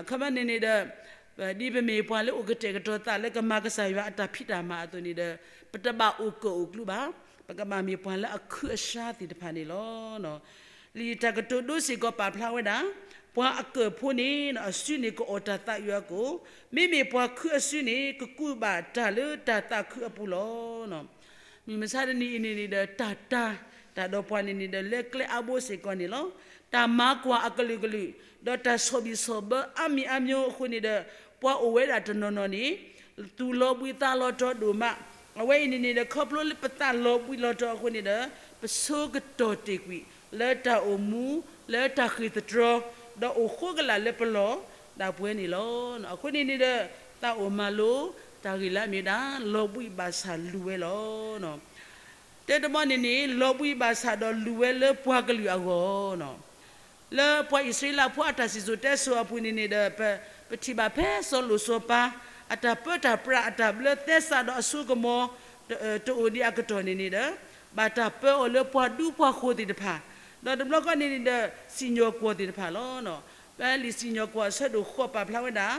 ခီမန့ၣ်န့ၣ်ဒီး ဒ်ပမ့ၢ်ပှၤလၢအိၣ်ကတဲာ်ကတီၤသးလၢကမၤကစၢ်ယွၤအတၢ်ဖံးတၢ်မၤအသိးန့ၣ်ဒီး ပတဘၣ်အိၣ်ကၢၣ်အိၣ်ကျူဘၣ်, ပကဘၣ်မ့ၢ်ပှၤလၢအခုအဆါသ့ၣ်တဖၣ်န့ၣ်လီၤ. လံာ်တၢ်ကတိၤဒိစ့ၢ်ကီးပာ်ဖျါဝဲဒၣ်, ပှၤအကၢၣ်ဖိန့ၣ် အစုန့ၣ်ကအီၣ်တၢ်သးအုးအကိာ်, မ့မ့ၢ်ပှၤခုအစုန့ၣ် ကကူးဘၣ်တၢ်လၢတၢ်သးခုအပူၤလီၤ. မုၢ်မဆါတနံၤအံၤန့ၣ်န့ၣ်ဒီး တၢ်တၢ် တၢ်ဒီးပှၤန့ၣ်န့ၣ်ဒီး လၢကျဲအါဘိစ့ၢ်ကီးန့ၣ်လီၤ. တၢ်မၤကွၢ်အကလုာ်ကလုာ်, ဒီးတၢ်ဆီၣ်ဘံၣ်ဆီၣ်ဘၢအါမံၤအါမျိုးအဃိန့ၣ်ဒီး ပှၤအိၣ်ဝဲဒၣ်တနီၤနီၤန့ၣ် သူၣ်လီၤဘှံးသးလီၤတီၤဒိၣ်မး, အဝဲအံၤန့ၣ်န့ၣ်ဒီး ခီဖျိလၢပသးလီၤဘှံးလီၤတီၤအဃိန့ၣ်ဒီး ပဆိကတီၢ်တ့ၢ်ကွံာ် လၢတၢ်အိၣ်မူ, လၢတၢ်ဃ့ၢ်သတြီၤ, ဒီးအိၣ်ဃိကလာ်လၢပလီၢ်ဒၣ်ပှဲၤန့ၣ်လီၤ. အဃိန့ၣ်န့ၣ်ဒီး သးအိၣ်မၤလိ တၢ်ဂ့ၢ်လၢအမ့ၢ်ဝဲဒၣ် လီၤဘှံးဘၣ်ဆၣ်လူၤဝဲလီၤ. တၢတဘီန့ၣ်န့ၣ် လီၤဘှံးဘၣ်ဆၣ်ဒီးလူၤဝဲလၢပှၤကလုာ်အဂီၢ် လၢပှၤအံၣ်စရ့လးဖိအတၢ်စံၣ်စိၤတဲစိၤအပူၤန့ၣ်န့ၣ်ဒီး ပထံၣ်ဘၣ်ဖဲစီၤလိၣ်စီၤပၤ အတၢ်ပၢတၢ်ပြးအတၢ်ဘျၢသဲစးဒီးအစိကမီၤ တအိၣ်ဒံးအကတီၢ်န့ၣ်န့ၣ်ဒီး ဘၣ်တၢ်ပၢအီၤလၢပှၤဒူပှၤဃိၤသ့ၣ်တဖၣ်, ဒီးတဘျီဃီန့ၣ်န့ၣ်ဒီး စံၣ်ညီၣ်ကွီၢ်သ့ၣ်တဖၣ်လီၤ. ဖဲလံာ်စံၣ်ညီၣ်ကွီၢ်အဆၢဒိၣ်ဃိးပာ်ဖျါဝဲဒၣ်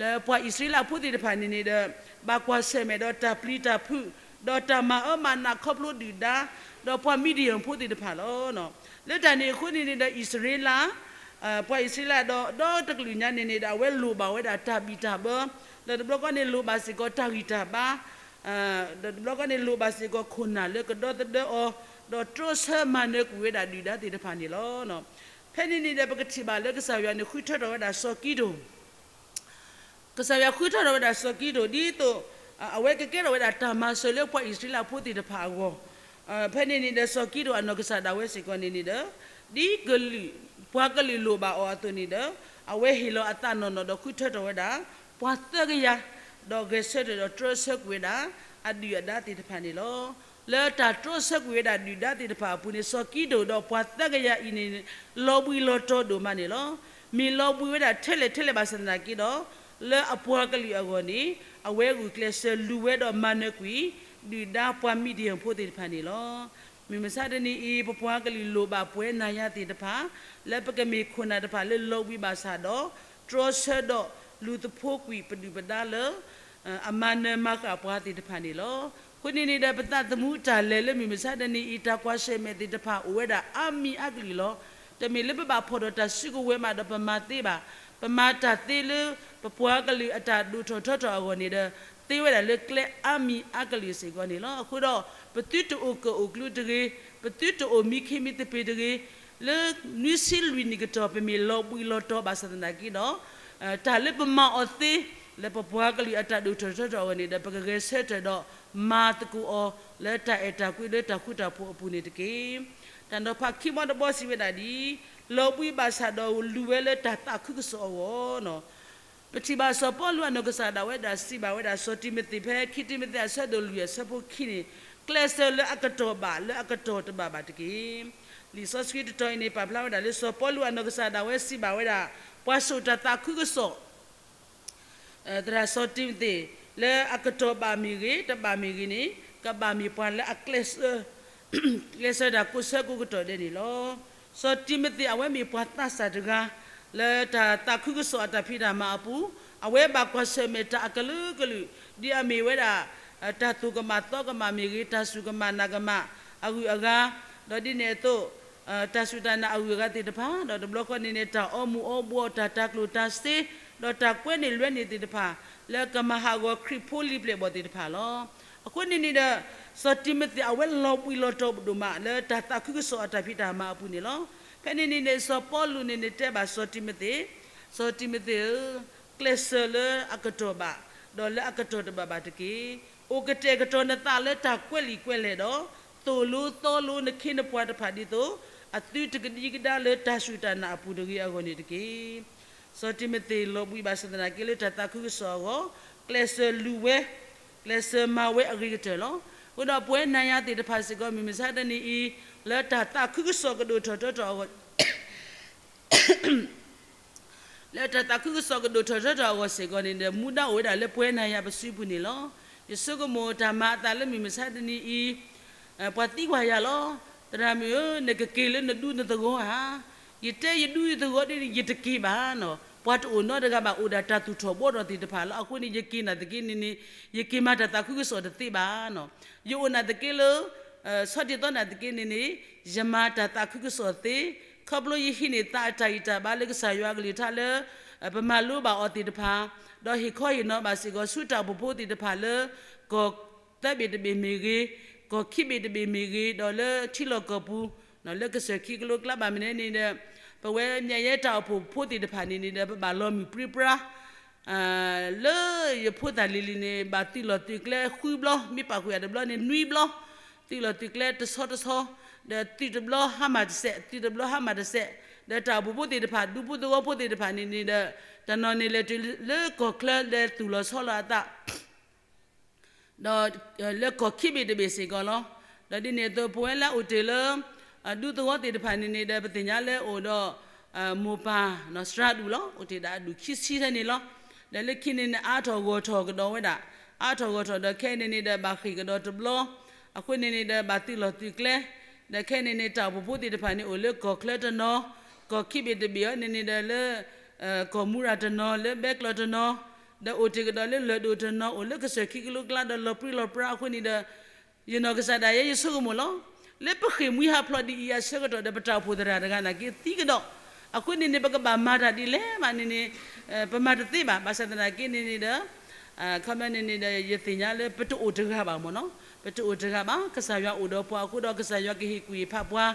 လၢပှၤအံၣ်စရ့လးဖိသ့ၣ်တဖၣ်န့ၣ်န့ၣ်ဒီး ဘၣ်ကွၢ်ဆၢၣ်မဲာ်ဒီးတၢ်ပျံၤတၢ်ဖုး ဒီးတၢ်မၤအၢမၤနးခီဖျိဒုၣ်ဒါ ဒီးပှၤမံးဒယၣ်ဖိသ့ၣ်တဖၣ်လီၤ. လၢတၢ်န့ၣ်အဃိန့ၣ်န့ၣ်ဒီး အံၣ်စရ့လး ပှၤအံၣ်စရ့လးဒီး ဒီတကလုာ်ညါန့ၣ်န့ၣ်ဒီး အဝဲလိၣ်ဘၣ်ဝဲဒၣ်တၢ်ဘံၣ်တၢ်ဘၢ, ဒီးတဘျီဃီန့ၣ်လိၣ်ဘၣ်စ့ၢ်ကီးတၢ်ဂံၢ်တၢ်ဘါ, ဒီးတဘျီဃီန့ၣ်လိၣ်ဘၣ်စ့ၢ်ကီးခိၣ်နၢ်လၢကဒီသဒၢအီၤ, ဒီးတြီဆၢမၤနၢၤကွံာ်ဝဲဒၣ်ဒုၣ်ဒါသ့ၣ်တဖၣ်န့ၣ်လီၤ. ဖဲန့ၣ်န့ၣ်ဒီး ပကထံၣ်ဘၣ်လၢကစၢ်ယွၤန့ၣ်ဃုထၢထီၣ်ဝဲဒၣ်စီၤကံဒိၣ် ကစၢ်ယွၤဃုထၢထီၣ်ဝဲဒၣ်စီၤကံဒိၣ် ဒ်သိး အဝဲကကဲထီၣ်ဝဲဒၣ်တၢ်မၤစၢၤလၢပှၤအံၣ်စရ့လးဖိသ့ၣ်တဖၣ်အဂီၢ်, ဖဲန့ၣ်န့ၣ်ဒီး စီၤကံဒိၣ်အနီၢ်ကစၢ်ဒၣ်ဝဲစ့ၢ်ကီးန့ၣ်န့ၣ်ဒီး ဒ်ကလုာ် ပှၤကလုာ်လိၣ်ဘၣ်အီၤအသိးန့ၣ်ဒီး အဝဲဟ့ၣ်လီၤအသးနီၢ်နီၢ်ဒီးဃုထၢထီၣ်ဝဲဒၣ် ပှၤသၢကယၤ, ဒီးဂဲၤဆၢထၢၣ်ဒီးတြီဆၢကွံာ်ဝဲဒၣ် အဒုၣ်အဒါသ့ၣ်တဖၣ်န့ၣ်လီၤ. လၢတၢ်တြီဆၢကွံာ်ဝဲဒၣ်ဒုၣ်ဒါသ့ၣ်တဖၣ်အပူၤန့ၣ် စီၤကံဒိၣ်ဒီးပှၤသၢကယၤအံၤန့ၣ် လီၤဘှံးလီၤတီၤဒိၣ်မးန့ၣ်လီၤ. မ့ၢ်လီၤဘှံးဝဲဒၣ်ထဲလဲၣ်ထဲလဲၣ်ဘၣ်ဆၣ်သနာ်က့ဒီး လၢအပှၤကလုာ်အဂီၢ်န့ၣ် အဝဲဂုာ်ကျဲးစၢးလူၤဝဲဒီးမၤနၢၤကွံာ် ဒုၣ်ဒါပှၤမံၤဒယၣ်ဖိသ့ၣ်တဖၣ်န့ၣ်လီၤ. မုၢ်မဆါတနံၤအံၤ ပပှၤကလုာ်လိၣ်ဘၣ်ပဝဲနၤယၤသ့ၣ်တဖၣ် လၢပကမ့ၢ်ခိၣ်နၢ်တဖၣ်လၢလီၤဘှံးဘၣ်ဆၣ်ဒီး တြီဆၢဒီးလူၤသဖှိကွံာ်ပဒုၣ်ပဒါလၢ အမၤနၢၤမၤဃၣ်ပှၤသ့ၣ်တဖၣ်န့ၣ်လီၤ. အဃိန့ၣ်န့ၣ်ဒီး ပသးသမူတၢ်လဲၤလၢမုၢ်မဆါတနံၤအံၤ တၢ်ကွၢ်ဆၢၣ်မဲာ်သ့ၣ်တဖၣ်အိၣ်ဝဲဒၣ်အါမံၤအါကလုာ်လီၤ. တမ့ၢ်လၢပဘၣ်ဖီၣ်ဒီးတၢ်စုကဝဲၤမးဒီးပမၤသ့ဘၣ်. ပမၤတၢ်သ့လၢ ပပှၤကလုာ်အတၢ်ဒိၣ်ထီၣ်ထီထီၣ်အဂီၢ်န့ၣ်ဒီး သ့ဝဲဒၣ်လၢကျဲအါမံၤအါကလုာ်စ့ၢ်ကီးန့ၣ်လီၤ. အဃိဒီး ပသုတအိၣ်ကၢၣ်အိၣ်ကျူတဂ့ၤ, ပသုတအိၣ်မံခ့မံသပ့ၤတဂ့ၤ, လၢနွံဆံလွံၢ်နံၣ်ကတီၢ် ပမ့ၢ်လီၤဘှံးလီၤတီၤဘၣ်ဆၣ်သနာ်က့ဒီး တၢ်လၢပမၤအီၤသ့ လၢပပှၤကလုာ်အတၢ်ဒိၣ်ထီၣ်ထီထီၣ်အဂီၢ်န့ၣ်ဒီး ပကဂဲၤဆၢထၢၣ်ဒီးမၤသကိးအီၤ လၢတၢ်အဲၣ်တၢ်ကွံလၢတၢ်ဃူတၢ်ဖိးအပူၤန့ၣ်တက့ၢ်. တၢ်နီၤဖးခံဘီတဘီစံးဝဲဒၣ်ဒ်အံၤ, လီၤဘှံးဘၣ်ဆၣ်ဒီးလူၤဝဲလၢတၢ်သးခုကစီၣ်အဂီၢ်န့ၣ် ပထံၣ်ဘၣ်စီၤပီလူးအနီၢ်ကစၢ်ဒၣ်ဝဲဒၣ်စံးဘၣ်ဝဲဒၣ် စီၤတံၤမသ့း ဖဲခံတံၤမသ့းအဆၢဒိၣ်လွံၢ်အဆၢဖိခံန့ၣ်, ကျဲးစၢးလၢအကတီၢ်ဘၣ် လၢအကတီၢ်တဘၣ်ဘၣ်တက့ၢ်. လံာ်စီဆှံတတီၤအံၤန့ၣ် ပာ်ဖျါဝဲဒၣ်လၢစီၤပီလူးအနီၢ်ကစၢ်ဒၣ်ဝဲစံးဘၣ်ဝဲဒၣ် ပှၤစိာ်တၢ်သးခုကစီၣ် သရၣ်စီၤတံၤမသ့း လၢအကတီၢ်ဘၣ်မ့ၢ်ဂ့ၤ တဘၣ်မ့ၢ်ဂ့ၤန့ၣ် ကဘၣ်မ့ၢ်ပှၤလၢအကျဲးစၢး ကျဲးစၢးတၢ်ကိးဆၢကိးကတီၢ်ဒဲးန့ၣ်လီၤ. စီၤတံၤမသ့းအဝဲမ့ၢ်ပှၤသးစၢ်တဂၤ လၢတၢ်သးခုကစီၣ်အတၢ်ဖံးတၢ်မၤအပူၤ, အဝဲဘၣ်ကွၢ်ဆၢၣ်မဲာ်တၢ်အကလုာ်ကလုာ် ဒ်အမ့ၢ်ဝဲဒၣ် တၢ်သိၣ်ကမၣ်သီကမၣ်မ့ၢ်ဂ့ၤ, တၢ်စူၢ်ကမၣ်နာ်ကမၣ်အဂုၤအဂၤ, ဒီးဒ်န့ၣ်အသိး တၢ်စူၢ်တၢ်နာ်အဂုၤအဂၤသ့ၣ်တဖၣ်, ဒီးတဘျီဃီန့ၣ်န့ၣ် တၢ်အီမူၤအီဘှီး တၢ်တၤကျိၣ်တၤစ့, ဒီးတၢ်ကွဲန့ၢ်လွဲန့ၢ်သ့ၣ်တဖၣ် လၢကမၤဟးဂီၤခရံာ်ဖိလံၤပျဲၢ်ဘီၣ်သ့ၣ်တဖၣ်လီၤ. အဃိန့ၣ်န့ၣ်ဒီး စီၤတံၤမသ့းအဝဲလီၤဘှံးလီၤတီၤဒိၣ်မး လၢတၢ်သးခုကစီၣ်အတၢ်ဖံးတၢ်မၤအပူၤန့ၣ်လီၤ. ဖဲန့ၣ်န့ၣ်န့ၣ် စီၤပီလူးန့ၣ်န့ၣ်တဲဘၣ်စီၤတံၤမသ့း, စီၤတံၤမသ့းဧၢ, ကျဲးစၢးလၢအကတီၢ်ဘၣ်, ဒီးလၢအကတီၢ်တဘၣ်ဘၣ်တက့ၢ်. အိၣ်ကတဲာ်ကတီၤနသးလၢတၢ်ကွဲးလံာ်ကွဲးလဲၢ်ဒီး သိၣ်လိသီလိနခ့နပှၤတဖၣ်ဒ်သိး အသုတကဒံကဒါလၢတၢ်စူၢ်တၢ်နာ်အပူၤတဂ့ၤအဂီၢ်န့ၣ်တက့ၢ်. စီၤတံၤမသ့းလီၤဘှံးဘၣ်ဆၣ်သနာ်က့လၢတၢ်သးခုကစီၣ်အဂီၢ်, ကျဲးစၢးလူၤဝဲ, ကျဲးစၢးမၤဝဲအဂ့ၤကတၢၢ်လီၤ. အဃိဒီးပဝဲနၤယၤသ့ၣ်တဖၣ်စ့ၢ်ကီး မုၢ်မဆါတနံၤအံၤ လၢတၢ်သးခုကစီၣ်ကဒိၣ်ထီၣ်ထီထီၣ်အဂီၢ် လၢတၢ်သးခုကစီၣ်ကဒိၣ်ထီၣ်ထီထီၣ်အဂီၢ်စ့ၢ်ကီးန့ၣ်ဒီး မူဒါအိၣ်ဝဲဒၣ်လၢပဝဲနၤယၤပစုပူၤန့ၣ်လီၤ. ယဆိကမိၣ်တၢ်မၤအသးလၢမုၢ်မဆါတနံၤအံၤ, ပှၤသံကွၢ်ယၤလီၤ. သရၣ်မုၣ်ဧၢ, နကက့ၤလၢနဒူနသဝီဧါ. ယတဲယဒူယသဝီဒ်န့ၣ် ယတက့ၤဘၣ်နီၤ. ပှၤတအိၣ်နီတဂၤဘၣ် အိၣ်ဒၣ်တၢ်သူၣ်ထီၣ်ဘှီထီၣ်သ့ၣ်တဖၣ်လီၤ. အဃိန့ၣ် ယက့ၤနာ်သက့န့ၣ်န့ၣ် ယက့ၤမၤတၢ်သးခုကစီၣ်တသ့ဘၣ်နီၤ. ယအိၣ်နာ်သက့လၢ ဆီဒ်သိးနာ်သက့န့ၣ်န့ၣ် ယမၤတၢ်သးခုကစီၣ်သ့, ခီဖျိယဟံးန့ၢ်သးအတၢ်ဂံၢ်တၢ်ဘါလၢကစၢ်ယွၤအကလုၢ်ကထါလၢ ပမၤလိဘၣ်အီၤသ့ၣ်တဖၣ်, ဒီးဟ့ၣ်ခီဟ့ၣ်နီၤဘၣ်စ့ၢ်ကီးဆူတၢ်အိၣ်ဖှိၣ်ဖိသ့ၣ်တဖၣ်လၢ ကီၢ်သၢဘ့ၣ်တဘ့ၣ်မ့ၢ်ဂ့ၤ, ကီၢ်ခံဘ့ၣ်တဘ့ၣ်မ့ၢ်ဂ့ၤ, ဒီးလၢထံလီၢ်ကီၢ်ပူၤ လၢကစၢၢ်ခံကလိကျါဘၣ်မနုၤန့ၣ်ဒီး ပဝဲမၠဲးယဲတၢ်အိၣ်ဖှိၣ်ဖိသ့ၣ်တဖၣ်န့ၣ်န့ၣ်ဒီး ပဘၣ်လီၤမုၢ်ပြံပြါ လၢယဖိသၣ်လံၤလံၤန့ၣ် ဘၣ်သုးလီၢ်သုးကျဲဃုဘျီ, မ့ၢ်ပာ်ဃုာ်ယၤတဘျီန့ၣ် နွံဘျီ, သုးလီၢ်သုးကျဲတဆီတဆီ, ဒီးသုးတဘျီဟါမၢ်တစဲး, သုးတဘျီဟါမၢ်တစဲး, ဒီးတၢ်အိၣ်ဖှိၣ်ဖိသ့ၣ်တဖၣ် ဒူဖိသဝီဖိသ့ၣ်တဖၣ်န့ၣ်န့ၣ်ဒီး တနီၤန့ၣ်လဲၤတုၤလၢကီၢ်ချၢဒီးသူၣ်လီၤဆီလီၤအသး ဒီးလၢကီၢ်ခံဘ့ၣ်တဘ့ၣ်စ့ၢ်ကီးလီၤ. ဒီးဒ်န့ၣ်အသိး ပဝဲလၢအအိၣ်တ့ၢ်လၢ ဒူသဝီသ့ၣ်တဖၣ်န့ၣ်န့ၣ်ဒီး ပသ့ၣ်ညါလၢအိၣ်ဒီး မိၢ်ပၢ်စှၤဒူၣ်လီၤ. အိၣ်တ့ၢ်ဒၣ်အဒူၣ်ခံဆံထဲန့ၣ်လီၤ. ဒီးလၢခံန့ၣ်န့ၣ် အါထီၣ်ဂီၢ်ထီၣ်ကဒီးဝဲဒၣ်, အါထီၣ်ဂီၢ်ထီၣ်ဒီးခဲအံၤန့ၣ်န့ၣ်ဒီး ဘၣ်ဃ့ၢ်ကဒီးတဘျီ, အဃိန့ၣ်န့ၣ်ဒီး ဘၣ်သုးလီၢ်သုးကျဲ, ဒီးခဲအံၤန့ၣ်န့ၣ် တၢ်အိၣ်ဖှိၣ်ဖိသ့ၣ်တဖၣ်န့ၣ် အိၣ်လၢကီၢ်ချၢတနီၤ, ကီၢ်ခံဘ့ၣ်တဘ့ၣ်အံၤန့ၣ်န့ၣ်ဒီးလၢ ကီၢ်မူရၤတနီၤ, လၢဘဲကျီတနီၤ, ဒီးအိၣ်တ့ၢ်ကဒီးလၢလၢၢ်ဒိၣ်တနီၤ, အိၣ်လၢကစၢၢ်ခံကလိကျါဒီးလီၤပြံလီၤပြါအဃိန့ၣ်ဒီး ယနီၢ်ကစၢ်ဒၣ်ယဲယဆိကမိၣ်လီၤ. လၢပဃ့ၢ်မှံဟးဖျိးဒ်အံၤအဆၢကတီၢ်ဒီး ပတၢ်အိၣ်ဖှိၣ်သရၣ်တဂၤနာ်က့သံကဒီး, အဃိန့ၣ်န့ၣ် ပကဘၣ်မၤတၢ်ဒ်လဲၣ်ဘၣ်န့ၣ်န့ၣ် ပမၤတသ့ဘၣ်. ဘၣ်ဆၣ်သနာ်က့န့ၣ်န့ၣ်ဒီး ခီမ့ၢ်န့ၣ်န့ၣ်ဒီး ယသ့ၣ်ညါလၢပတအိၣ်တဂၤဘၣ်မ့ၢ်နီၤ, ပတအိၣ်တဂၤဘၣ်. ကစၢ်ယွၤအိၣ်ဒီးပှၤအဃိဒီး ကစၢ်ယွၤကဟ့ၣ်ကူၣ်ဟ့ၣ်ဖးပှၤ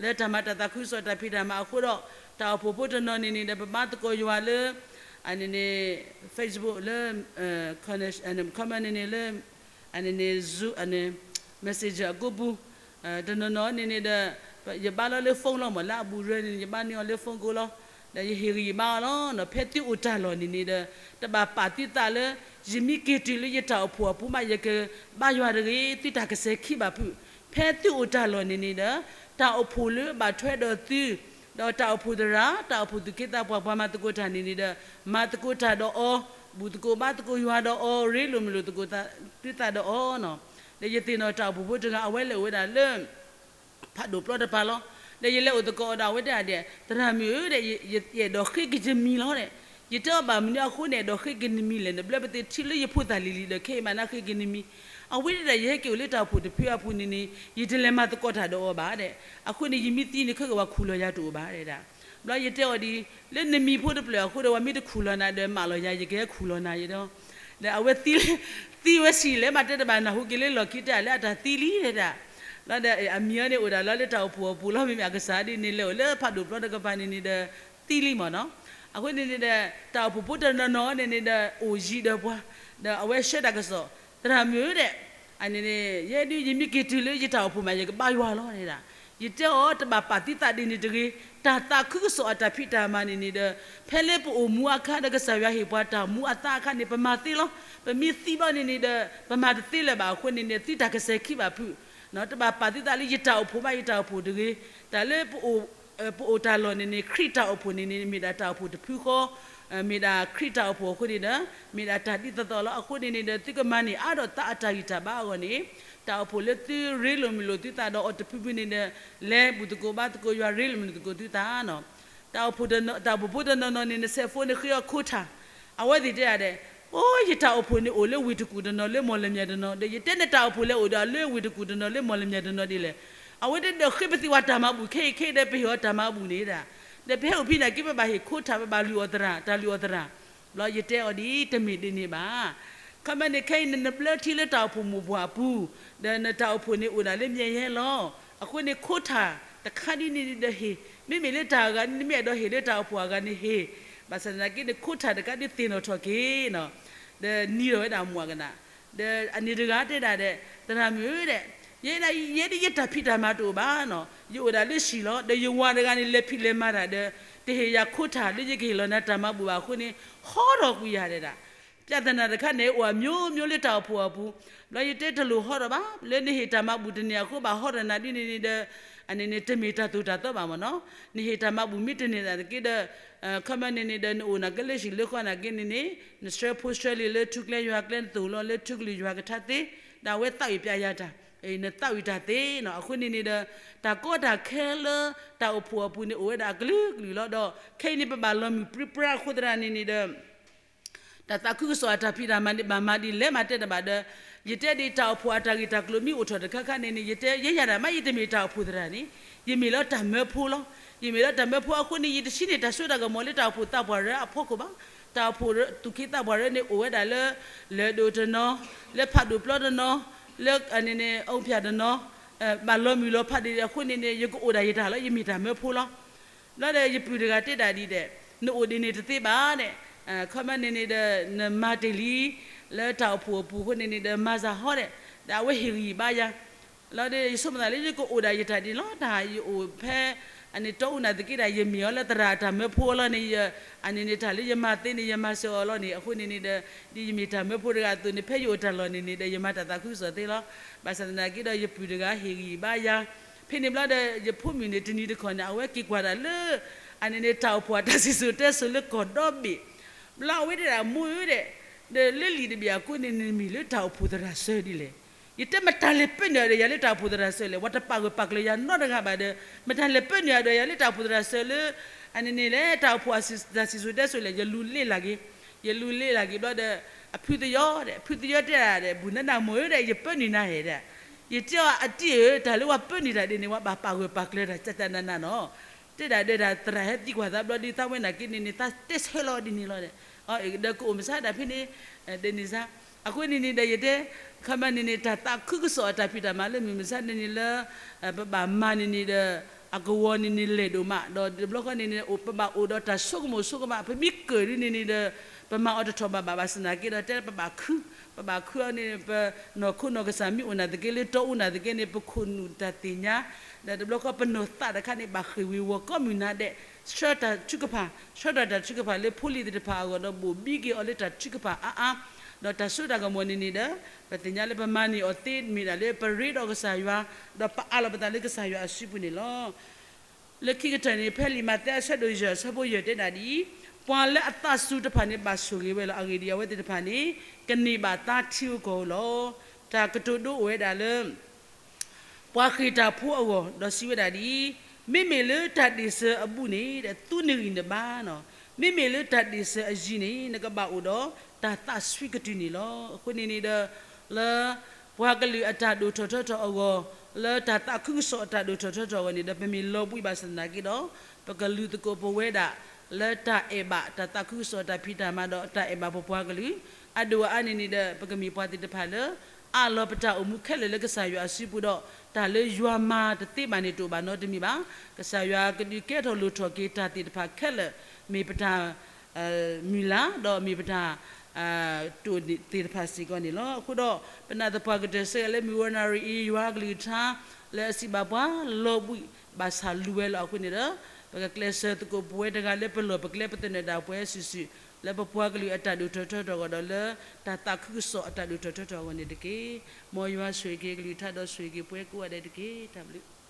လၢတၢ်မၤတၢ်သးခုကစီၣ်တၢ်ဖံးတၢ်မၤအဃိဒီး တၢ်အိၣ်ဖှိၣ်ဖိတနီၤန့ၣ်န့ၣ်ဒီး ပဘါသကိးယွၤလၢ အန့ၣ်န့ၣ် Facebook လၢ ခီမ့ၢ်န့ၣ်န့ၣ်လၢ အန့ၣ်န့ၣ် Zoom အန့ၣ် Messenger အကိးပူၤ တနီၤနီၤန့ၣ်န့ၣ်ဒီး ယဘါလီၤလၢ phone လီၤမး လၢအဘူးရၢန့ၣ် ယဘါန့ၢ်အီၤလၢ phone ကိလီၤ. ဒီးယဟ့ၣ်ဂံၢ်ဘါအီၤလီၤ. ဖဲသုအိၣ်တၢ်လီၢ်န့ၣ်န့ၣ်ဒီး တဘၣ်ပာ်သုသးလၢ ယမ့ၢ်က့ၤတုၤလၢယတၢ်အိၣ်ဖှိၣ်အပူၤမး ယကဘါယွၤတဂ့ၤ, သုတၢ်ကစဲၤခံဘၣ်ဖုး. ဖဲသုအိၣ်တၢ်လီၢ်န့ၣ်န့ၣ်ဒီး တၢ်အိၣ်ဖှိၣ်လၢဘၣ်ထွဲဒီးသု ဒီးတၢ်အိၣ်ဖှိၣ်သရၣ် တၢ်အိၣ်ဖှိၣ်သူၣ်က့သးပှၢ် ပှၤမၤသကိးတၢ်န့ၣ်န့ၣ်ဒီး မၤသကိးတၢ်ဒီးအီၤ, ဘူၣ်သကိးဘါသကိးယွၤဒီးအီၤ, ရ့လိာ်မုာ်လိာ်သကိးသုသးဒီးအီၤ. ဒီးယသ့ၣ်နီၣ်တၢ်အိၣ်ဖှိၣ်ဖိတဂၤ အဝဲလဲၤအိၣ်ဝဲဒၣ်လၢ ဖးဒိၣ်ပျီတပၤလီၤ. ဒီးယလဲၤအိၣ်သကိးအီၤဒီး အဝဲတဲဒၣ်ဒဲး သရၣ်မုၣ်ဧၢဒဲး ယအဲၣ်ဒိးဃ့က့ၤယမံၤလီၤဒဲး. ယတဲအီၤဘၣ်မနုၤအဃိန့ၣ် အဲၣ်ဒိးဃ့က့ၤနမံၤလဲၣ်, နဘျၢပသ့ၣ်ထံလၢယဖိသၣ်လံၤလံၤဒီး ခဲအံၤမးနဃ့က့ၤနမံၤ. အဝဲတဲဒၣ် ယဟဲက့ၤအိၣ်လၢတၢ်အိၣ်ဖှိၣ်တဖုအပူၤန့ၣ်န့ၣ် ယတလဲၤမၤသကိးတၢ်ဒီးအီၤဘၣ်ဒဲး. အဃိန့ၣ် ယမ့ၢ်သံန့ၣ် ခဲကဝၤခူၣ်လီၤယၤတအိၣ်ဘၣ်ဒဲးဒၣ်. ဘျီယတဲအီၤဒ် လၢနမံၤဖိတဖျၢၣ်အဃိဒီး ပှၤမ့ၢ်တခူၣ်လီၤနၤဒီး မၢလီၤယၤ ယကဟဲခူၣ်လီၤနၤယဒီး ဒီးအဝဲသံ သံဝဲဆံးလဲၣ် မ့ၢ်တဲတဘၣ်နၢ်ဟူက့ၤလၢလီၢ်ခံတဲလၢအတၢ်သံလံဒဲးဒၣ်. ဘျီဒီးအမံၤအီၤန့ၣ်အိၣ်ဒၣ်လီၤလၢတၢ်အိၣ်ဖှိၣ်အပူၤလီၤ. မ့မ့ၢ်အကစၢ်ဒ်န့ၣ် လဲၤအိၣ်လၢဖးဒိၣ်ပျီတကပၤန့ၣ်န့ၣ်ဒီး သံလံမ့ၢ်နီၤ. အဃိန့ၣ်န့ၣ်ဒီး တၢ်အိၣ်ဖှိၣ်ဖိတနီၤနီၤန့ၣ်န့ၣ်ဒီး အိၣ်ယံၤဒီးပှၤ ဒီးအဝဲဆှၢတၢ်ကစီၣ် သရၣ်မုၣ်ဧၢဒဲး အန့ၣ်န့ၣ် ယဲဒုး ယမ့ၢ်က့ၤတုၤလၢယတၢ်အိၣ်ဖှိၣ်မး ယကဘါယွၤလီၤဒဲးဒၣ်. ယတဲအီၤ တဘၣ်ပာ်သုသးဒ်န့ၣ်တဂ့ၤ. တၢ်သးခုကစီၣ်အတၢ်ဖံးတၢ်မၤန့ၣ်န့ၣ်ဒီး ဖဲလၢပအိၣ်မူအခါဒီး ကစၢ်ယွၤဟ့ၣ်ပှၤတၢ်မူအသးအခါန့ၣ် ပမၤသ့လီၤ. ပမ့ၢ်သံဘျီန့ၣ်န့ၣ်ဒီး ပမၤတသ့လၢၤဘၣ်အဃိန့ၣ်န့ၣ် သုတၢ်ကစဲၤခံဘၣ်ဖုး. တဘၣ်ပာ်သုသးလၢယတၢ်အိၣ်ဖှိၣ်မး ယတၢ်အိၣ်ဖှိၣ်တဂ့ၤ. တၢ်လၢ ပအိၣ်တၢ်လီၢ်န့ၣ်န့ၣ် ခရံာ်တၢ်အိၣ်ဖှိၣ်န့ၣ်န့ၣ် မ့ၢ်ဒၣ်တၢ်အိၣ်ဖှိၣ်တဖုဃီ, မ့ၢ်ဒၣ်ခရံာ်တၢ်အိၣ်ဖှိၣ်အဃိန့ၣ်ဒီး မ့ၢ်ဒၣ်တၢ်ဒ်သိးသိးလီၤ. အဃိန့ၣ်န့ၣ်ဒီး သုကမၤန့ၢ်အါဒီးသးအတၢ်ဂံၢ်တၢ်ဘါအဂီၢ်န့ၣ် တၢ်အိၣ်ဖှိၣ်လၢသုရ့လိာ်မုာ်လိာ်သုသးဒီးအီၤတဖုဖုန့ၣ်ဒီး လဲၤဘူၣ်သကိးဘါသကိးယွၤ ရ့လိာ်မုာ်လိာ်သကိးသုသးနီၤ. တၢ်အိၣ်ဖှိၣ်တနီၤ တၢ်အိၣ်ဖှိၣ်ဖိတနီၤနီၤန့ၣ် နဆဲးဖိန့ၣ်ဃ့အီၤခိထၣ်, အဝဲသ့ၣ်တဲဒၣ်ဒဲး အိ ယတၢ်အိၣ်ဖှိၣ်န့ၣ်အိၣ်လၢဝ့ၢ်တကူၣ်တနီၤ လၢမီၢ်လမၠဲၣ်တနီၤဒီး ယတဲနတၢ်အိၣ်ဖှိၣ်လဲၤအိၣ်ဒီးလၢဝ့ၢ်တကူၣ်တနီၤ လၢမီၢ်လမၠဲၣ်တနီၤဒ်လဲၣ်. အဝဲတဲဒီးဃ့ပသံဝဲတၢ်မၤဘူၣ်ခဲအံၤခဲအံၤဒီး ပဟ့ၣ်အီၤတၢ်မၤဘူၣ်န့ၣ်ဒၣ်. ဒီးပဟဲအိၣ်ဖဲန့ၣ်က့ ပဘၣ်ဟ့ၣ်ခိထၣ် ပဘၣ်လုၢ်အီၣ်သရၣ် တၢ်လုၢ်အီၣ်သရၣ်. ဘျီယတဲအီၤဒ် တမ့ၢ်ဒ်န့ၣ်ဘၣ်. ခီမ့ၢ်န့ၣ် ခဲအံၤန့ၣ် နဘျၢထံလၢတၢ်အိၣ်ဖှိၣ်မိၢ်ပှၢ်အပူၤ, ဒီးနတၢ်အိၣ်ဖှိၣ်န့ၣ်အိၣ်ဒၣ်လၢမၠဲၣ်ယဲလီၤ. အဃိန့ၣ် ခိထၣ်တခါဒ်န့ၣ်ဒီးဟ့ၣ်, မ့မ့ၢ်လၢတၢ်အဂၤန့ၣ် နမ့ၢ်အဲၣ်ဒိးဟ့ၣ်လၢတၢ်အိၣ်ဖှိၣ်အဂၤန့ၣ်ဟ့ၣ်. ဘၣ်ဆၣ်သနာ်က့န့ၣ် ခိထၣ်တခါဒ်သ့ၣ်နီၣ်ထီၣ်က့ၤနီၤ, ဒီးနံၤထီၣ်ဝဲဒၣ်မွၢ်ကနၣ်. ဒီးအန့ၣ်တဂၤတဲဒၣ်ဒီး သရၣ်မုၣ်ဧၢဒဲး, ယဲဒၣ် ယဲဒၣ်ယတၢ်ဖံးတၢ်မၤတအိၣ်ဘၣ်နီၤ, ယအိၣ်ဒၣ်လၢဟံၣ်လီၤ. ဒီးယဝၤတဂၤန့ၣ် လဲၤဖံးလဲၤမၤတၢ်ဒီး တဟ့ၣ်ယၤခိထၣ်လၢယကဟ့ၣ်လီၤနၤတၢ်မၤဘူၣ်ဘၣ်အဃိန့ၣ် ဟီထီၣ်ကွံာ်ယၤဒဲးဒၣ်. ပြဿနာတခါန့ၣ် အိၣ်အမျိုးမျိုးလၢတၢ်အိၣ်ဖှိၣ်အပူၤ, ဘျီယတဲတလိၣ်ဟီထီၣ်ဘၣ်, လၢနဟ့ၣ်တၢ်မၤဘူၣ်တန့ၢ်အဃိဘၣ်ဟီထီၣ်နၤဒ်န့ၣ်န့ၣ်ဒီး အန့ၣ်န့ၣ် တမ့ၢ်တၢ်သိၣ်တၢ်သီဘၣ်မ့ၢ်နီၤ. နဟ့ၣ်တၢ်မၤဘူၣ်မ့ၢ်တန့ၢ်သးတက့ၢ်ဒီး ခီမ့ၢ်န့ၣ်န့ၣ်ဒီး နအိၣ်နာ်က့လၢဟံၣ်လၢဃီနာ်က့န့ၣ်န့ၣ် နဆှၢဖိဆှၢလံာ်လၢထူကျဲယွၤကျဲ နသိၣ်လိလၢထူကလုၢ်ယွၤကထါသ့, ဒီးအဝဲသးဝံၣ်ပျဲယၤတၢ်, နသးဝံၣ်တၢ်သ့နီၤ. အဃိန့ၣ်န့ၣ်ဒီး တၢ်ကီတၢ်ခဲလၢတၢ်အိၣ်ဖှိၣ်အပူၤန့ၣ် အိၣ်ဝဲဒၣ်အကလုာ်ကလုာ်လီၤ. ဒီးခဲအံၤန့ၣ် ပဘၣ်လီၤမုၢ်ပြံပြါအဃိသတးန့ၣ်န့ၣ်ဒီး တၢ်သးခုကစီၣ်အတၢ်ဖံးတၢ်မၤန့ၣ် ဘၣ်မၤဒ်လဲၣ်မၤတဲတဘၣ်ဒီး ယတဲဒ်တၢ်အိၣ်ဖှိၣ်အတၢ်ဂ့ၢ်တၢ်ကျိၤမ့ၢ်အိၣ်ထီၣ်တခါခါန့ၣ်န့ၣ် ယတဲယဲယၤဒၣ်မး ယတမ့ၢ်တၢ်အိၣ်ဖှိၣ်သရၣ်န့ၣ် ယမ့ၢ်လၢတၢ်မၢဖိလီၤ. ယမ့ၢ်လၢတၢ်မၢဖိအဃိန့ၣ် ယတဆံးန့ၢ်တၢ်စိတၢ်ကမီၤလၢတၢ်အိၣ်ဖှိၣ်သးပှၢ်ရၢအဖီခိၣ်ဘၣ်. တၢ်အိၣ်ဖှိၣ်သူၣ်က့သးပှၢ်ရၢန့ၣ် အိၣ်ဝဲဒၣ်လၢ လၢၢ်ဒိၣ်တနီၤ, လၢဖးဒိၣ်ပျီတနီၤ, လၢအန့ၣ်န့ၣ် အုၣ်ဖၠၣ်တနီၤ, ဘၣ်လီၤမုၢ်လီၤဖးဒ်အဃိန့ၣ်န့ၣ် ယကအိၣ်ဒၣ်ယတၢ်လီၤ ယမ့ၢ်တၢ်မၢဖိလီၤ. ဘျီဒီးယပုၢ်တဂၤတဲဒၣ်ဒ်ဒီး နအိၣ်ဒ်န့ၣ်တသ့ဘၣ်ဒီး ခီမ့ၢ်န့ၣ်န့ၣ်ဒီး နမၤတ့ၢ်လံ လၢတၢ်အိၣ်ဖှိၣ်အပူၤအဃိန့ၣ်န့ၣ်ဒီး မၤစၢ်ဟီဒီး ဒီးအဝဲဟ့ၣ်ဂံၢ်ဘါယၤ လီၤဒီး ယဆိကမိၣ်သးလၢယကအိၣ်ဒၣ်ယတၢ်ဒ်န့ၣ်လီၤ. တၢ်ယအိၣ်ဖဲ အန့ၣ်တီအူနၢ်သက့ဒီး ယမ့ၢ်အီၤလၢသရၣ်တၢ်မၢဖိလီၤန့ၣ် အန့ၣ်န့ၣ် တၢ်လၢယမၤသ့န့ၣ် ယမၤစၢၤအီၤလီၤန့ၣ် အဃိန့ၣ်န့ၣ်ဒီး ဒ်ယမ့ၢ်တၢ်မၢဖိတဂၤအသိးန့ၣ် ဖဲယအိၣ်တၢ်လီၢ်န့ၣ်န့ၣ်ဒီး ယမၤတၢ်သးခုကစီၣ်သ့လီၤ. ဘၣ်ဆၣ်သနာ်က့ဒီး ယပုၢ်တဂၤဟ့ၣ်ဂံၢ်ဘါယၤ ဖဲန့ၣ်ဘျီဒီး ယဖိမုၣ်န့ၣ် တနံၤတခီန့ၣ် အဝဲက့ၤကွၢ်တၢ်လၢ အန့ၣ်န့ၣ် တၢ်အိၣ်ဖှိၣ်အတၢ်စံၣ်စိၤတဲစိၤလၢကီၢ်ဒီဘ့ၣ် ဘျီအဝဲတဲဒၣ် မိၢ်ဧၢဒီး ဒီးလၢလံာ်တဘ့ၣ်အဃိန့ၣ် နမံၤလၢတၢ်အိၣ်ဖှိၣ်သရၣ်စၢၤဒ်လဲၣ်. ယတဲမတၤလဲၤပၢနုာ်အီၤဒီးယၤလၢတၢ်အိၣ်ဖှိၣ်သရၣ်စၢၤလဲၣ်. ပှၤတပာ်ဂၢၢ်ပာ်ကျၢၤယၤနီတဂၤဘၣ်ဒီး မတၤလဲၤပၢနုာ်အီၤဒီးယၤလၢတၢ်အိၣ်ဖှိၣ်သရၣ်စၢၤလၢ အန့ၣ်န့ၣ်လဲၣ် တၢ်အိၣ်ဖှိၣ်အတၢ်စံၣ်စိၤတဲစိၤလဲၣ်. ယလူၤလ့ၣ်လၢ်က့ၤ ယလူၤလ့ၣ်လၢ်က့ၤဘျီဒီး အဖုသယီၤဒီး ဖုသယီၤတဲဒၣ်ဒီး ဘူးနနၢ်မိၢ်ဧၢဒီး ယပၢနုာ်နၤဧဲဒီး ယတဲအီၤအတံၢ်ဧၢ တၢ်လၢပှၤပၢနုာ်တၢ်ဒ်န့ၣ် ပှၤဘၣ်ပာ်ဂၢၢ်ပာ်ကျၢၤတၢ် ကၢ်ကၢ်နးနးနီၤ. တဲဒၣ်ဒီးတၢ်သရၣ်ဟဲသံကွၢ်သးဘျီဒီး သးဝဲနာ်က့န့ၣ်န့ၣ် သးတဲဆၢလီၤဒ်န့ၣ်လီၤဒီး ဒီးကအိၣ်မုာ်စါဒၣ်ဖဲန့ၣ် ဒ်န့ၣ်စါ အဃိန့ၣ်န့ၣ်ဒီးယတဲ ခီမ့ၢ်န့ၣ်န့ၣ် တၢ်သးခုကစီၣ်အတၢ်ဖံးတၢ်မၤလၢမုၢ်မဆါန့ၣ်န့ၣ်လၢ ပဘၣ်မၤန့ၣ်န့ၣ်ဒီး အကဝီၤန့ၣ်န့ၣ်လဲၢ်ဒိၣ်မး ဒီးတဘျီဃီန့ၣ်န့ၣ် ပဘၣ်အိၣ်ဒီးတၢ်ဆိကမိၣ်ဆိကမး ပမ့ၢ်ကၢၣ်ဒ်န့ၣ်န့ၣ်ဒီး ပမၤအီၤတထီၣ်ဘၣ်ဘၣ် ဘၣ်ဆၣ်သနာ်က့ဒီး တဲပဘၣ်ခု ပဘၣ်ခုအီၤန့ၣ် ပနီၢ်ခိနီၢ်ကစၢ်မ့ၢ်အိၣ်နာ်သက့ လၢတီအူနာ်သက့န့ၣ် ပခိၣ်နူာ်တၢ်သ့ၣ်ညါ, ဒီးတဘျီဃီပနီၢ်သးတခါန့ၣ် ဘၣ်ဃ့ၢ်ဝ့ၤဝီၤကိးမုၢ်နၤဒဲး, ဆှၢတၢ်ထုကဖၣ်, ဆှၢတၢ်တၢ်ထုကဖၣ်လၢဖိလံၤသ့ၣ်တဖၣ်အဂီၢ် ဒီးဘိၣ်ဘံက့ၤအီၤလၢတၢ်ထုကဖၣ်အါအါ, ဒီးတၢ်စိတၢ်ကမီၤန့ၣ်န့ၣ်ဒီး ပသ့ၣ်ညါလၢပမၤန့ၢ်အီၤသ့မ့ၢ်ဒၣ်လၢပရ့ဒီးကစၢ်ယွၤ, ဒီးပအးလီၤပသးလၢကစၢ်ယွၤအစုပူၤန့ၣ်လီၤ. လၢခံကတၢၢ်န့ၣ် ဖဲလံာ်မးသဲအဆၢဒိၣ်ယဲၢ်အဆၢဖိယဲၢ်တဲဒၣ်ဒ်အံၤ, ပှၤလၢအသးစူၤတဖၣ်န့ၣ် ဘၣ်ဆိၣ်ဂ့ၤဝဲလီၤ. အဂ့ၢ်ဒ်အံၤ, အဝဲသ့ၣ်တဖၣ်န့ၣ် ကန့ၢ်ဘၣ်သါထံဧိၤကီၢ်ဧိၤလီၤ. တၢ်ကတိၤဒိအိၣ်ဝဲဒၣ်လၢ ပှၤဃ့ၢ်တၢ်ဖိအဂီၢ် ဒီးစံးဝဲဒၣ်ဒ်အံၤ, မ့မ့ၢ်လၢတၢ်ဒ့ၣ်စၢၤအဘူးန့ၣ် ဒီးသူန့ၢ်ဂံၢ်နဘါ, မ့မ့ၢ်လၢတၢ်ဒ့ၣ်စၢၤအယံၤန့ၣ် နကဘၣ်အိၣ်ဒီးတၢ်သးစွံကတုၤန့ၣ်လီၤ. အဃိန့ၣ်န့ၣ်ဒီး လၢပှၤကလုာ်အတၢ်ဒိၣ်ထီၣ်ထီထီၣ်အဂီၢ်, လၢတၢ်သးခုကစီၣ်အတၢ်ဒိၣ်ထီၣ်ထီထီၣ်အဂီၢ်န့ၣ်ဒီး ပမ့ၢ်လီၤဘှံးဘၣ်ဆၣ်သနာ်က့ဒီး ပကလူၤသကိးပဝဲဒၣ် လၢတၢ်အဲၣ်ဘၣ်တၢ်သးခုကစီၣ်တၢ်ဖံးတၢ်မၤဒီးတၢ်အဲၣ်ဘၣ်ပပှၤကလုာ်, အဒိၣ်အအါန့ၣ်န့ၣ်ဒီး ပကမ့ၢ်ပှၤသ့ၣ်တဖၣ်လၢ အးလီၤပတၢ်အိၣ်မူခဲလၢာ်လၢကစၢ်ယွၤအစုပူၤဒီး တၢ်လၢယွၤမၤတသ့ဘၣ်န့ၣ် တအိၣ်ဘၣ်နီတမံၤဘၣ်. ကစၢ်ယွၤကဒုးကဲထီၣ်လိၣ်ထီၣ်က့ၤတၢ်သ့ၣ်တဖၣ်ခဲလၢာ် မ့ၢ်ပတၢ် မုၢ်လၢ် ဒီးမ့ၢ်ပတၢ် တိာ်သ့ၣ်တဖၣ်စ့ၢ်ကီးန့ၣ်လီၤ. အဃိဒီး ပနာ်သပှၢ်ကတၢၢ်ဆၢက့ၤလၢမုၢ်ဝီနၣ်ရံၣ်အံၤ ယွၤကလုၢ်ကထါ လၢအစံးဘၣ်ပှၤ လီၤဘှံးဘၣ်ဆၣ်လူၤဝဲလီၤ. အဃိန့ၣ်ဒီး ပကကျဲးစၢးသကိးပဝဲတဂၤလၢပလီၢ်ပကျဲ ပသနၢၣ်ဒၣ်ပှၤစုာ်စုာ် လၢပပှၤကလုာ်အတၢ်ဒိၣ်ထီၣ်ထီထီၣ်အဂီၢ်ဒီး လၢတၢ်သးခုကစီၣ်အတၢ်ဒိၣ်ထီၣ်ထီထီၣ်အဂီၢ်န့ၣ်တက့ၢ်. မ်ယွၤဆိၣ်ဂ့ၤက့ၤကလုၢ်ကထါဒီးဆိၣ်ဂ့ၤက့ၤပှၤကိးဂၤဒဲးတက့ၢ်. တၢ်ဘျုး